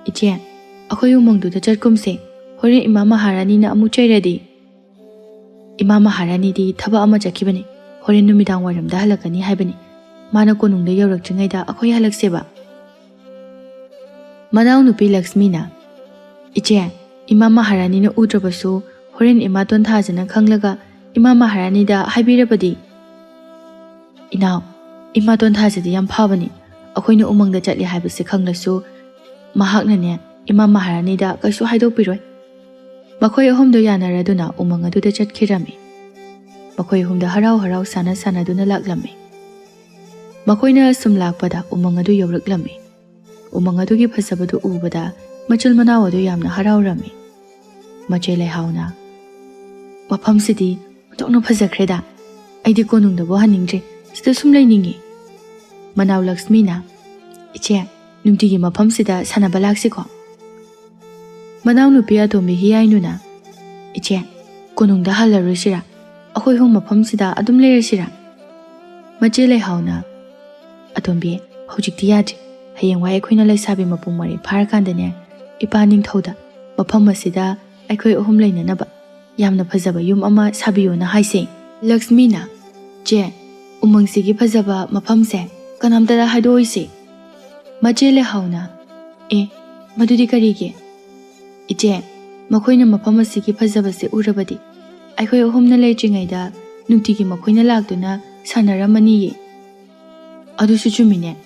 "ꯏꯆꯦ, ꯑꯩꯈꯣꯏ ꯎꯃꯪꯗꯨꯗ ꯆꯠꯀꯨꯝꯁꯦ꯫ ꯍꯣꯔꯦꯟ ꯏꯃꯥ ꯃꯍꯥꯔꯥꯅꯤꯅ ꯑꯃꯨꯛ ꯆꯩꯔꯗꯤ?" "ꯏꯃꯥ ꯃꯍꯥꯔꯥꯅꯤꯗꯤ ꯊꯕꯛ ꯑꯃ ꯆꯠꯈꯤꯕꯅꯤ, ꯍꯣꯔꯦꯟ ꯅꯨꯃꯤꯗꯥꯡ ꯋꯥꯏꯔꯝꯗ ꯍꯜꯂꯛꯀꯅꯤ ꯍꯥꯏꯕꯅꯤ꯫ ꯃꯥꯅ ꯀꯣꯅꯨꯡꯗ ꯌꯧꯔꯛꯇ꯭ꯔꯤꯉꯩꯗ ꯑꯩꯈꯣꯏ ꯍꯜꯂꯛꯁꯦꯕ꯫" ꯃꯅꯥꯎꯅꯨꯄꯤ ꯂꯛꯁꯃꯤꯅ, "ꯏꯆꯦ, ꯏꯃꯥ ꯃꯍꯥꯔꯥꯅꯤꯅ ꯎꯗ꯭ꯔꯕꯁꯨ ꯍꯣꯔꯦꯟ ꯏꯃꯥꯇꯣꯟ ꯊꯥꯖꯅ ꯈꯪꯂꯒ ꯏꯃꯥ ꯃꯍꯥꯔꯥꯅꯤꯗ ꯍꯥꯏꯕꯤꯔꯕꯗꯤ?" "ꯏꯅꯥꯎ, ꯏꯃꯥꯇꯣꯟ ꯊꯥꯖꯗꯤ ꯌꯥꯝ ꯐꯕꯅꯤ꯫ ꯑꯩꯈꯣꯏꯅ ꯎꯃꯪꯗ ꯆꯠꯂꯤ ꯍꯥꯏꯕꯁꯦ ꯈꯪꯂꯁꯨ ꯃꯍꯥꯛꯅꯅꯦ ꯏꯃꯥ ꯃꯍꯥꯔꯥꯅꯤꯗ ꯀꯩꯁꯨ ꯍꯥꯏꯗꯣꯛꯄꯤꯔꯣꯏ꯫" ꯃꯈꯣꯏ ꯑꯍꯨꯝꯗꯣ ꯌꯥꯅꯔꯗꯨꯅ ꯎꯃꯪ ꯑꯗꯨꯗ ꯆꯠꯈꯤꯔꯝꯃꯤ꯫ ꯃꯈꯣꯏ ꯑꯍꯨꯝꯗ ꯍꯔꯥꯎ ꯍꯔꯥꯎ ꯁꯥꯟꯅ ꯁꯥꯟꯅꯗꯨꯅ ꯂꯥꯛꯂꯝꯃꯤ꯫ ꯃꯈꯣꯏꯅ ꯁꯨꯝ ꯂꯥꯛꯄꯗ ꯎꯃꯪ ꯑꯗꯨ ꯌꯧꯔꯛꯂꯝꯃꯤ꯫ ꯎꯃꯪ ꯑꯗꯨꯒꯤ ꯐꯖꯕꯗꯨ ꯎꯕꯗ ꯃꯆꯤꯜ ꯃꯅꯥꯎ ꯑꯗꯨ ꯌꯥꯝꯅ ꯍꯔꯥꯎꯔꯝꯃꯤ꯫ ꯃꯆꯦ ꯂꯩꯍꯥꯎꯅ, "ꯃꯐꯝꯁꯤꯗꯤ ꯑꯣꯟꯊꯣꯛꯅ ꯐꯖꯈ꯭ꯔꯦꯗ꯫ ꯑꯩꯗꯤ ꯀꯣꯅꯨꯡꯗꯕꯨ ꯍꯟꯅꯤꯡꯗ꯭ꯔꯦ, ꯁꯤꯗ ꯁꯨꯝ ꯂꯩꯅꯤꯡꯉꯤ꯫" ꯃꯅꯥꯎ ꯂꯛꯁꯃꯤꯅ, "ꯏꯆꯦ, ꯅꯨꯡꯇꯤꯒꯤ ꯃꯐꯝꯁꯤꯗ ꯁꯥꯟꯅꯕ ꯂꯥꯛꯁꯤꯀꯣ?" ꯃꯅꯥꯎꯅꯨꯄꯤ ꯑꯇꯣꯝꯕꯤ ꯍꯤꯌꯥꯏꯅꯨꯅ, "ꯏꯆꯦ, ꯀꯣꯅꯨꯡꯗ ꯍꯜꯂꯔꯣꯏꯁꯤꯔꯥ? ꯑꯩꯈꯣꯏ ꯑꯍꯨꯝ ꯃꯐꯝꯁꯤꯗ ꯑꯗꯨꯝ ꯂꯩꯔꯁꯤꯔꯥ?" ꯃꯆꯦ ꯂꯩꯍꯥꯎꯅ, "ꯑꯇꯣꯝꯕꯤ, ꯍꯧꯖꯤꯛꯇꯤ ꯌꯥꯗ꯭ꯔꯤ꯫ ꯍꯌꯦꯡꯋꯥꯏ ꯑꯩꯈꯣꯏꯅ ꯂꯩꯁꯥꯕꯤ ꯃꯄꯨꯡ ꯃꯔꯩ ꯐꯥꯔꯀꯥꯟꯗꯅꯦ, ꯏꯄꯥ ꯅꯤꯡꯊꯧꯗ ꯃꯐꯝ ꯑꯁꯤꯗ ꯑꯩꯈꯣꯏ ꯑꯍꯨꯝ ꯂꯩꯅꯅꯕ ꯌꯥꯝꯅ ꯐꯖꯕ ꯌꯨꯝ ꯑꯃ ꯁꯥꯕꯤꯌꯣꯅ ꯍꯥꯏꯁꯦ꯫" ꯂꯛꯁꯃꯤꯅ, "ꯆꯦ, ꯎꯃꯪꯁꯤꯒꯤ ꯐꯖꯕ ꯃꯐꯝꯁꯦ ꯀꯅꯥꯝꯇꯗ ꯍꯥꯏꯗꯣꯛꯑꯣꯏꯁꯦ꯫" ꯃꯆꯦ ꯂꯩꯍꯥꯎꯅ, "ꯑꯦ, ꯃꯗꯨꯗꯤ ꯀꯔꯤꯒꯤ?" "ꯏꯆꯦ, ꯃꯈꯣꯏꯅ ꯃꯐꯝ ꯑꯁꯤꯒꯤ ꯐꯖꯕꯁꯦ ꯎꯔꯕꯗꯤ ꯑꯩꯈꯣꯏ ꯑꯍꯨꯝꯅ ꯂꯩꯇ꯭ꯔꯤꯉꯩꯗ ꯅꯨꯡꯇꯤꯒꯤ ꯃꯈꯣꯏꯅ ꯂꯥꯛꯇꯨꯅ ꯁꯥꯟꯅꯔꯝꯃꯅꯤꯌꯦ꯫" "ꯑꯗꯨꯁꯨ ꯆꯨꯝꯃꯤꯅꯦ꯫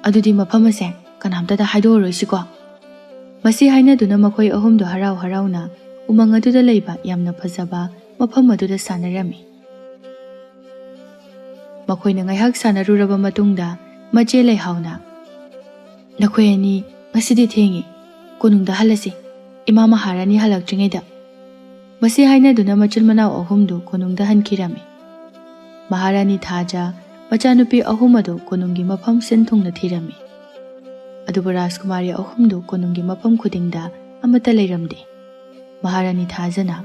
ꯑꯗꯨꯗꯤ ꯃꯐꯝ ꯑꯁꯦ ꯀꯅꯥꯝꯇꯗ ꯍꯥꯏꯗꯣꯛꯑꯔꯣꯏꯁꯤꯀꯣ?" ꯃꯁꯤ ꯍꯥꯏꯅꯗꯨꯅ ꯃꯈꯣꯏ ꯑꯍꯨꯝꯗꯣ ꯍꯔꯥꯎ ꯍꯔꯥꯎꯅ ꯎꯃꯪ ꯑꯗꯨꯗ ꯂꯩꯕ ꯌꯥꯝꯅ ꯐꯖꯕ ꯃꯐꯝ ꯑꯗꯨꯗ ꯁꯥꯟꯅꯔꯝꯃꯤ꯫ ꯃꯈꯣꯏꯅ ꯉꯥꯏꯍꯥꯛ ꯁꯥꯟꯅꯔꯨꯔꯕ ꯃꯇꯨꯡꯗ ꯃꯆꯦ ꯂꯩꯍꯥꯎꯅ, "ꯅꯈꯣꯏ ꯑꯅꯤ ꯉꯁꯤꯗꯤ ꯊꯦꯡꯉꯤ, ꯀꯣꯅꯨꯡꯗ ꯍꯜꯂꯁꯤ, ꯏꯃꯥ ꯃꯍꯥꯔꯥꯅꯤ ꯍꯜꯂꯛꯇ꯭ꯔꯤꯉꯩꯗ꯫" ꯃꯁꯤ ꯍꯥꯏꯅꯗꯨꯅ ꯃꯆꯤꯟ ꯃꯅꯥꯎ ꯑꯍꯨꯝꯗꯨ ꯀꯣꯅꯨꯡꯗ ꯍꯟꯈꯤꯔꯝꯃꯤ꯫ ꯃꯍꯥꯔꯥꯅꯤ ꯊꯥꯖ ꯃꯆꯥꯅꯨꯄꯤ ꯑꯍꯨꯝ ꯑꯗꯨ ꯀꯣꯅꯨꯡꯒꯤ ꯃꯐꯝ ꯁꯤꯟ ꯊꯨꯡꯅ ꯊꯤꯔꯝꯃꯤ꯫ ꯑꯗꯨꯕꯨ ꯔꯥꯖꯀꯨꯃꯥꯔꯤ ꯑꯍꯨꯝꯗꯨ ꯀꯣꯅꯨꯡꯒꯤ ꯃꯐꯝ ꯈꯨꯗꯤꯡꯗ ꯑꯃꯠꯇ ꯂꯩꯔꯝꯗꯦ꯫ ꯃꯍꯥꯔꯥꯅꯤ ꯊꯥꯖꯅ,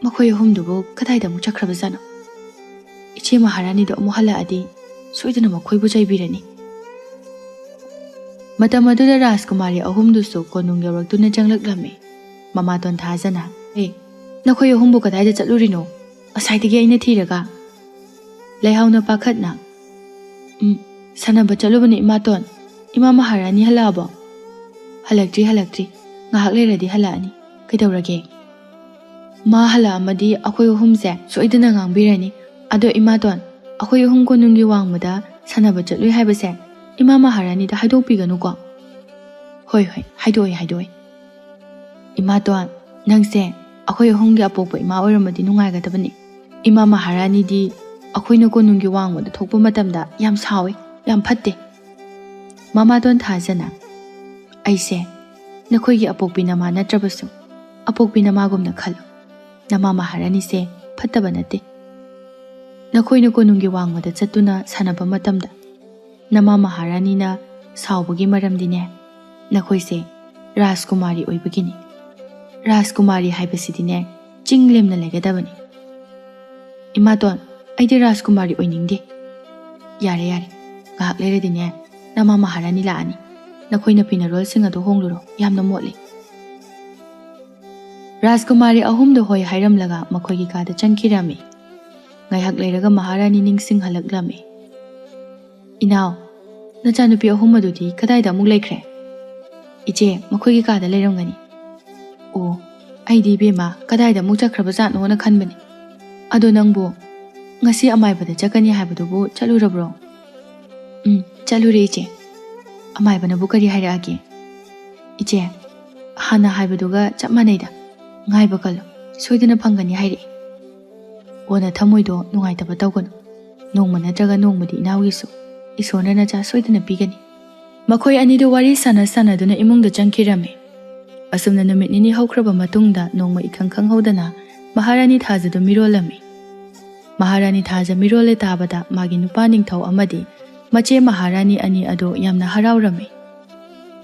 "ꯃꯈꯣꯏ ꯑꯍꯨꯝꯗꯨꯕꯨ ꯀꯗꯥꯏꯗ ꯑꯃꯨꯛ ꯆꯠꯈ꯭ꯔꯕꯖꯥꯠꯅꯣ? ꯏꯆꯦ ꯃꯍꯥꯔꯥꯅꯤꯗꯨ ꯑꯃꯨꯛ ꯍꯜꯂꯛꯑꯗꯤ ꯁꯣꯏꯗꯅ ꯃꯈꯣꯏꯕꯨ ꯆꯩꯕꯤꯔꯅꯤ꯫" ꯃꯇꯝ ꯑꯗꯨꯗ ꯔꯥꯖꯀꯨꯃꯥꯔꯤ ꯑꯍꯨꯝꯗꯨꯁꯨ ꯀꯣꯅꯨꯡ ꯌꯧꯔꯛꯇꯨꯅ ꯆꯪꯂꯛꯂꯝꯃꯤ꯫ ꯃꯃꯥꯇꯣꯟ ꯊꯥꯖꯅ, "ꯑꯦ, ꯅꯈꯣꯏ ꯑꯍꯨꯝꯕꯨ ꯀꯗꯥꯏꯗ ꯆꯠꯂꯨꯔꯤꯅꯣ? ꯉꯁꯥꯏꯗꯒꯤ ꯑꯩꯅ ꯊꯤꯔꯒ꯫" ꯂꯩꯍꯥꯎꯅ ꯄꯥꯈꯠꯅ, "ꯎꯝ, ꯁꯥꯟꯅꯕ ꯆꯠꯂꯨꯕꯅꯦ ꯏꯃꯥꯇꯣꯟ꯫ ꯏꯃꯥ ꯃꯍꯥꯔꯥꯅꯤ ꯍꯜꯂꯛꯑꯕꯣ?" "ꯍꯜꯂꯛꯇ꯭ꯔꯤ, ꯍꯜꯂꯛꯇ꯭ꯔꯤ꯫ ꯉꯥꯏꯍꯥꯛ ꯂꯩꯔꯗꯤ ꯍꯜꯂꯛꯑꯅꯤ꯫ ꯀꯩꯗꯧꯔꯒꯦ?" "ꯃꯥ ꯍꯜꯂꯛꯑꯝꯃꯗꯤ ꯑꯩꯈꯣꯏ ꯑꯍꯨꯝꯁꯦ ꯁꯣꯏꯗꯅ ꯉꯥꯡꯕꯤꯔꯅꯤ꯫ ꯑꯗꯣ ꯏꯃꯥꯇꯣꯟ, ꯑꯩꯈꯣꯏ ꯑꯍꯨꯝ ꯀꯣꯅꯨꯡꯒꯤ ꯋꯥꯡꯃꯗ ꯁꯥꯟꯅꯕ ꯆꯠꯂꯨꯏ ꯍꯥꯏꯕꯁꯦ ꯏꯃꯥ ꯃꯍꯥꯔꯥꯅꯤꯗ ꯍꯥꯏꯗꯣꯛꯄꯤꯒꯅꯨꯀꯣ꯫" "ꯍꯣꯏ, ꯍꯣꯏ, ꯍꯥꯏꯗꯣꯛꯑꯣꯏ, ꯍꯥꯏꯗꯣꯛꯑꯣꯏ꯫" "ꯏꯃꯥꯇꯣꯟ, ꯅꯪꯁꯦ ꯑꯩꯈꯣꯏ ꯑꯍꯨꯝꯒꯤ ꯑꯄꯣꯛꯄ ꯏꯃꯥ ꯑꯣꯏꯔꯝꯃꯗꯤ ꯅꯨꯡꯉꯥꯏꯒꯗꯕꯅꯤ꯫ ꯏꯃꯥ ꯃꯍꯥꯔꯥꯅꯤꯗꯤ ꯑꯩꯈꯣꯏꯅ ꯀꯣꯅꯨꯡꯒꯤ ꯋꯥꯡꯃꯗ ꯊꯣꯛꯄ ꯃꯇꯝꯗ ꯌꯥꯝ ꯁꯥꯎꯏ, ꯌꯥꯝ ꯐꯠꯇꯦ꯫" ꯃꯃꯥꯇꯣꯟ ꯊꯥꯖꯅ, "ꯑꯩꯁꯦ ꯅꯈꯣꯏꯒꯤ ꯑꯄꯣꯛꯄꯤ ꯅꯃꯥ ꯅꯠꯇ꯭ꯔꯕꯁꯨ ꯑꯄꯣꯛꯄꯤ ꯅꯃꯥꯒꯨꯝꯅ ꯈꯜꯂꯨ꯫ ꯅꯃꯥ ꯃꯍꯥꯔꯥꯅꯤꯁꯦ ꯐꯠꯇꯕ ꯅꯠꯇꯦ꯫ ꯅꯈꯣꯏꯅ ꯀꯣꯅꯨꯡꯒꯤ ꯋꯥꯡꯃꯗ ꯆꯠꯇꯨꯅ ꯁꯥꯟꯅꯕ ꯃꯇꯝꯗ ꯅꯃꯥ ꯃꯍꯥꯔꯥꯅꯤꯅ ꯁꯥꯎꯕꯒꯤ ꯃꯔꯝꯗꯤꯅꯦ, ꯅꯈꯣꯏꯁꯦ ꯔꯥꯖꯀꯨꯃꯥꯔꯤ ꯑꯣꯏꯕꯒꯤꯅꯤ꯫ ꯔꯥꯖꯀꯨꯃꯥꯔꯤ ꯍꯥꯏꯕꯁꯤꯗꯤꯅꯦ, ꯆꯤꯡ ꯂꯦꯝꯅ ꯂꯩꯒꯗꯕꯅꯤ꯫" "ꯏꯃꯥꯇꯣꯟ, ꯑꯩꯗꯤ ꯔꯥꯖꯀꯨꯃꯥꯔꯤ ꯑꯣꯏꯅꯤꯡꯗꯦ꯫" "ꯌꯥꯔꯦ, ꯌꯥꯔꯦ꯫ ꯉꯥꯏꯍꯥꯛ ꯂꯩꯔꯗꯤꯅꯦ, ꯅꯃꯥ ꯃꯍꯥꯔꯥꯅꯤ ꯂꯥꯛꯑꯅꯤ꯫ ꯅꯈꯣꯏꯅ ꯐꯤꯅꯔꯣꯜꯁꯤꯡ ꯑꯗꯨ ꯍꯣꯡꯂꯨꯔꯣ, ꯌꯥꯝꯅ ꯃꯣꯠꯂꯤ꯫" ꯔꯥꯖꯀꯨꯃꯥꯔꯤ ꯑꯍꯨꯝꯗꯨ ꯍꯣꯏ ꯍꯥꯏꯔꯝꯂꯒ ꯃꯈꯣꯏꯒꯤ ꯀꯥꯗ ꯆꯪꯈꯤꯔꯝꯃꯤ꯫ ꯉꯥꯏꯍꯥꯛ ꯂꯩꯔꯒ ꯃꯍꯥꯔꯥꯅꯤ ꯅꯤꯡꯁꯤꯡꯍꯜꯂꯛꯂꯝꯃꯤ꯫ "ꯏꯅꯥꯎ, ꯅꯆꯥꯅꯨꯄꯤ ꯑꯍꯨꯝ ꯑꯗꯨꯗꯤ ꯀꯗꯥꯏꯗ ꯑꯃꯨꯛ ꯂꯩꯈ꯭ꯔꯦ?" "ꯏꯆꯦ, ꯃꯈꯣꯏꯒꯤ ꯀꯥꯗ ꯂꯩꯔꯝꯒꯅꯤ꯫" "ꯑꯣ, ꯑꯩꯗꯤ ꯏꯕꯦꯝꯃ ꯀꯗꯥꯏꯗ ꯑꯃꯨꯛ ꯆꯠꯈ꯭ꯔꯕꯖꯥꯠꯅꯣꯅ ꯈꯟꯕꯅꯤ꯫ ꯑꯗꯣ ꯅꯪꯕꯨ ꯉꯁꯤ ꯑꯃꯥꯏꯕꯗ ꯆꯠꯀꯅꯤ ꯍꯥꯏꯕꯗꯨꯕꯨ ꯆꯠꯂꯨꯔꯕ꯭ꯔꯣ?" "ꯎꯝ, ꯆꯠꯂꯨꯔꯦ ꯏꯆꯦ꯫" "ꯑꯃꯥꯏꯕꯅꯕꯨ ꯀꯔꯤ ꯍꯥꯏꯔꯛꯑꯒꯦ?" "ꯏꯆꯦ, ꯍꯥꯟꯅ ꯍꯥꯏꯕꯗꯨꯒ ꯆꯞ ꯃꯥꯟꯅꯩꯗ꯫ ꯉꯥꯏꯕ ꯀꯜꯂꯨ, ꯁꯣꯏꯗꯅ ꯐꯪꯒꯅꯤ ꯍꯥꯏꯔꯛꯏ꯫" "ꯑꯣ, ꯅꯊꯃꯣꯏꯗꯣ ꯅꯨꯡꯉꯥꯏꯇꯕ ꯇꯧꯒꯅꯨ꯫ ꯅꯣꯡꯃ ꯅꯠꯇ꯭ꯔꯒ ꯅꯣꯡꯃꯗꯤ ꯏꯅꯥꯎꯒꯤꯁꯨ ꯏꯁꯣꯔꯅ ꯅꯆꯥ ꯁꯣꯏꯗꯅ ꯄꯤꯒꯅꯤ꯫" ꯃꯈꯣꯏ ꯑꯅꯤꯗꯨ ꯋꯥꯔꯤ ꯁꯥꯟꯅ ꯁꯥꯟꯅꯗꯨꯅ ꯏꯃꯨꯡꯗ ꯆꯪꯈꯤꯔꯝꯃꯤ꯫ ꯑꯁꯨꯝꯅ ꯅꯨꯃꯤꯠ ꯅꯤꯅꯤ ꯍꯧꯈ꯭ꯔꯕ ꯃꯇꯨꯡꯗ ꯅꯣꯡꯃ ꯏꯈꯪ ꯈꯪꯍꯧꯗꯅ ꯃꯍꯥꯔꯥꯅꯤ ꯊꯥꯖꯗꯨ ꯃꯤꯔꯣꯜꯂꯝꯃꯤ꯫ ꯃꯍꯥꯔꯥꯅꯤ ꯊꯥꯖ ꯃꯤꯔꯣꯜꯂꯦ ꯇꯥꯕꯗ ꯃꯥꯒꯤ ꯅꯨꯄꯥ ꯅꯤꯡꯊꯧ ꯑꯃꯗꯤ ꯃꯆꯦ ꯃꯍꯥꯔꯥꯅꯤ ꯑꯅꯤ ꯑꯗꯨ ꯌꯥꯝꯅ ꯍꯔꯥꯎꯔꯝꯃꯤ꯫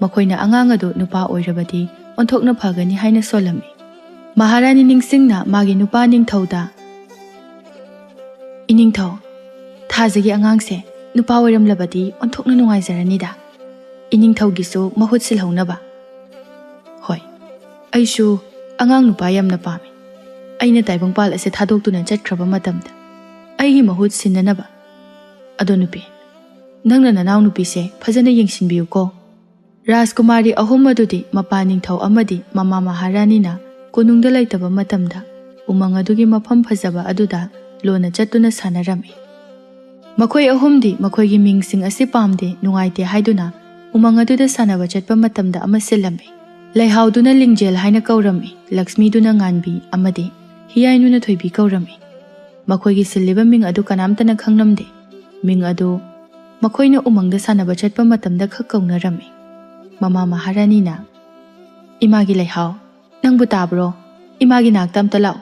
ꯃꯈꯣꯏꯅ ꯑꯉꯥꯡ ꯑꯗꯨ ꯅꯨꯄꯥ ꯑꯣꯏꯔꯕꯗꯤ ꯑꯣꯟꯊꯣꯛꯅ ꯐꯒꯅꯤ ꯍꯥꯏꯅ ꯁꯣꯜꯂꯝꯃꯤ꯫ ꯃꯍꯥꯔꯥꯅꯤ ꯅꯤꯡꯁꯤꯡꯅ ꯃꯥꯒꯤ ꯅꯨꯄꯥ ꯅꯤꯡꯊꯧꯗ, "ꯏꯅꯤꯡꯊꯧ, ꯊꯥꯖꯒꯤ ꯑꯉꯥꯡꯁꯦ ꯅꯨꯄꯥ ꯑꯣꯏꯔꯝꯂꯕꯗꯤ ꯑꯣꯟꯊꯣꯛꯅ ꯅꯨꯡꯉꯥꯏꯖꯔꯅꯤꯗ꯫ ꯏꯅꯤꯡꯊꯧꯒꯤꯁꯨ ꯃꯍꯨꯠ ꯁꯤꯜꯍꯧꯅꯕ꯫" "ꯍꯣꯏ, ꯑꯩꯁꯨ ꯑꯉꯥꯡ ꯅꯨꯄꯥ ꯌꯥꯝꯅ ꯄꯥꯝꯃꯤ꯫ ꯑꯩꯅ ꯇꯥꯏꯕꯪꯄꯥꯜ ꯑꯁꯦ ꯊꯥꯗꯣꯛꯇꯨꯅ ꯆꯠꯈ꯭ꯔꯕ ꯃꯇꯝꯗ ꯑꯩꯒꯤ ꯃꯍꯨꯠ ꯁꯤꯟꯅꯅꯕ꯫ ꯑꯗꯣ ꯅꯨꯄꯤ, ꯅꯪꯅ ꯅꯅꯥꯎ ꯅꯨꯄꯤꯁꯦ ꯐꯖꯅ ꯌꯦꯡꯁꯤꯟꯕꯤꯌꯨꯀꯣ꯫" ꯔꯥꯖꯀꯨꯃꯥꯔꯤ ꯑꯍꯨꯝ ꯑꯗꯨꯗꯤ ꯃꯄꯥ ꯅꯤꯡꯊꯧ ꯑꯃꯗꯤ ꯃꯃꯥ ꯃꯍꯥꯔꯥꯅꯤꯅ ꯀꯣꯅꯨꯡꯗ ꯂꯩꯇꯕ ꯃꯇꯝꯗ ꯎꯃꯪ ꯑꯗꯨꯒꯤ ꯃꯐꯝ ꯐꯖꯕ ꯑꯗꯨꯗ ꯂꯣꯟꯅ ꯆꯠꯇꯨꯅ ꯁꯥꯟꯅꯔꯝꯃꯤ꯫ ꯃꯈꯣꯏ ꯑꯍꯨꯝꯗꯤ ꯃꯈꯣꯏꯒꯤ ꯃꯤꯡꯁꯤꯡ ꯑꯁꯤ ꯄꯥꯝꯗꯦ, ꯅꯨꯡꯉꯥꯏꯇꯦ ꯍꯥꯏꯗꯨꯅ ꯎꯃꯪ ꯑꯗꯨꯗ ꯁꯥꯟꯅꯕ ꯆꯠꯄ ꯃꯇꯝꯗ ꯑꯃ ꯁꯤꯜꯂꯝꯃꯤ꯫ ꯂꯩꯍꯥꯎꯗꯨꯅ ꯂꯤꯡꯖꯦꯜ ꯍꯥꯏꯅ ꯀꯧꯔꯝꯃꯤ, ꯂꯛꯁꯃꯤꯗꯨꯅ ꯉꯥꯟꯕꯤ ꯑꯃꯗꯤ ꯍꯤꯌꯥꯏꯅꯨꯅ ꯊꯣꯏꯕꯤ ꯀꯧꯔꯝꯃꯤ꯫ ꯃꯈꯣꯏꯒꯤ ꯁꯤꯜꯂꯤꯕ ꯃꯤꯡ ꯑꯗꯨ ꯀꯅꯥꯝꯇꯅ ꯈꯪꯂꯝꯗꯦ꯫ ꯃꯤꯡ ꯑꯗꯨ ꯃꯈꯣꯏꯅ ꯎꯃꯪꯗ ꯁꯥꯟꯅꯕ ꯆꯠꯄ ꯃꯇꯝꯗ ꯈꯛ ꯀꯧꯅꯔꯝꯃꯤ꯫ ꯃꯃꯥ ꯃꯍꯥꯔꯥꯅꯤꯅ, "ꯏꯃꯥꯒꯤ ꯂꯩꯍꯥꯎ, ꯅꯪꯕꯨ ꯇꯥꯕ꯭ꯔꯣ? ꯏꯃꯥꯒꯤ ꯅꯥꯛꯇ ꯑꯝꯇ ꯂꯥꯛꯑꯣ꯫"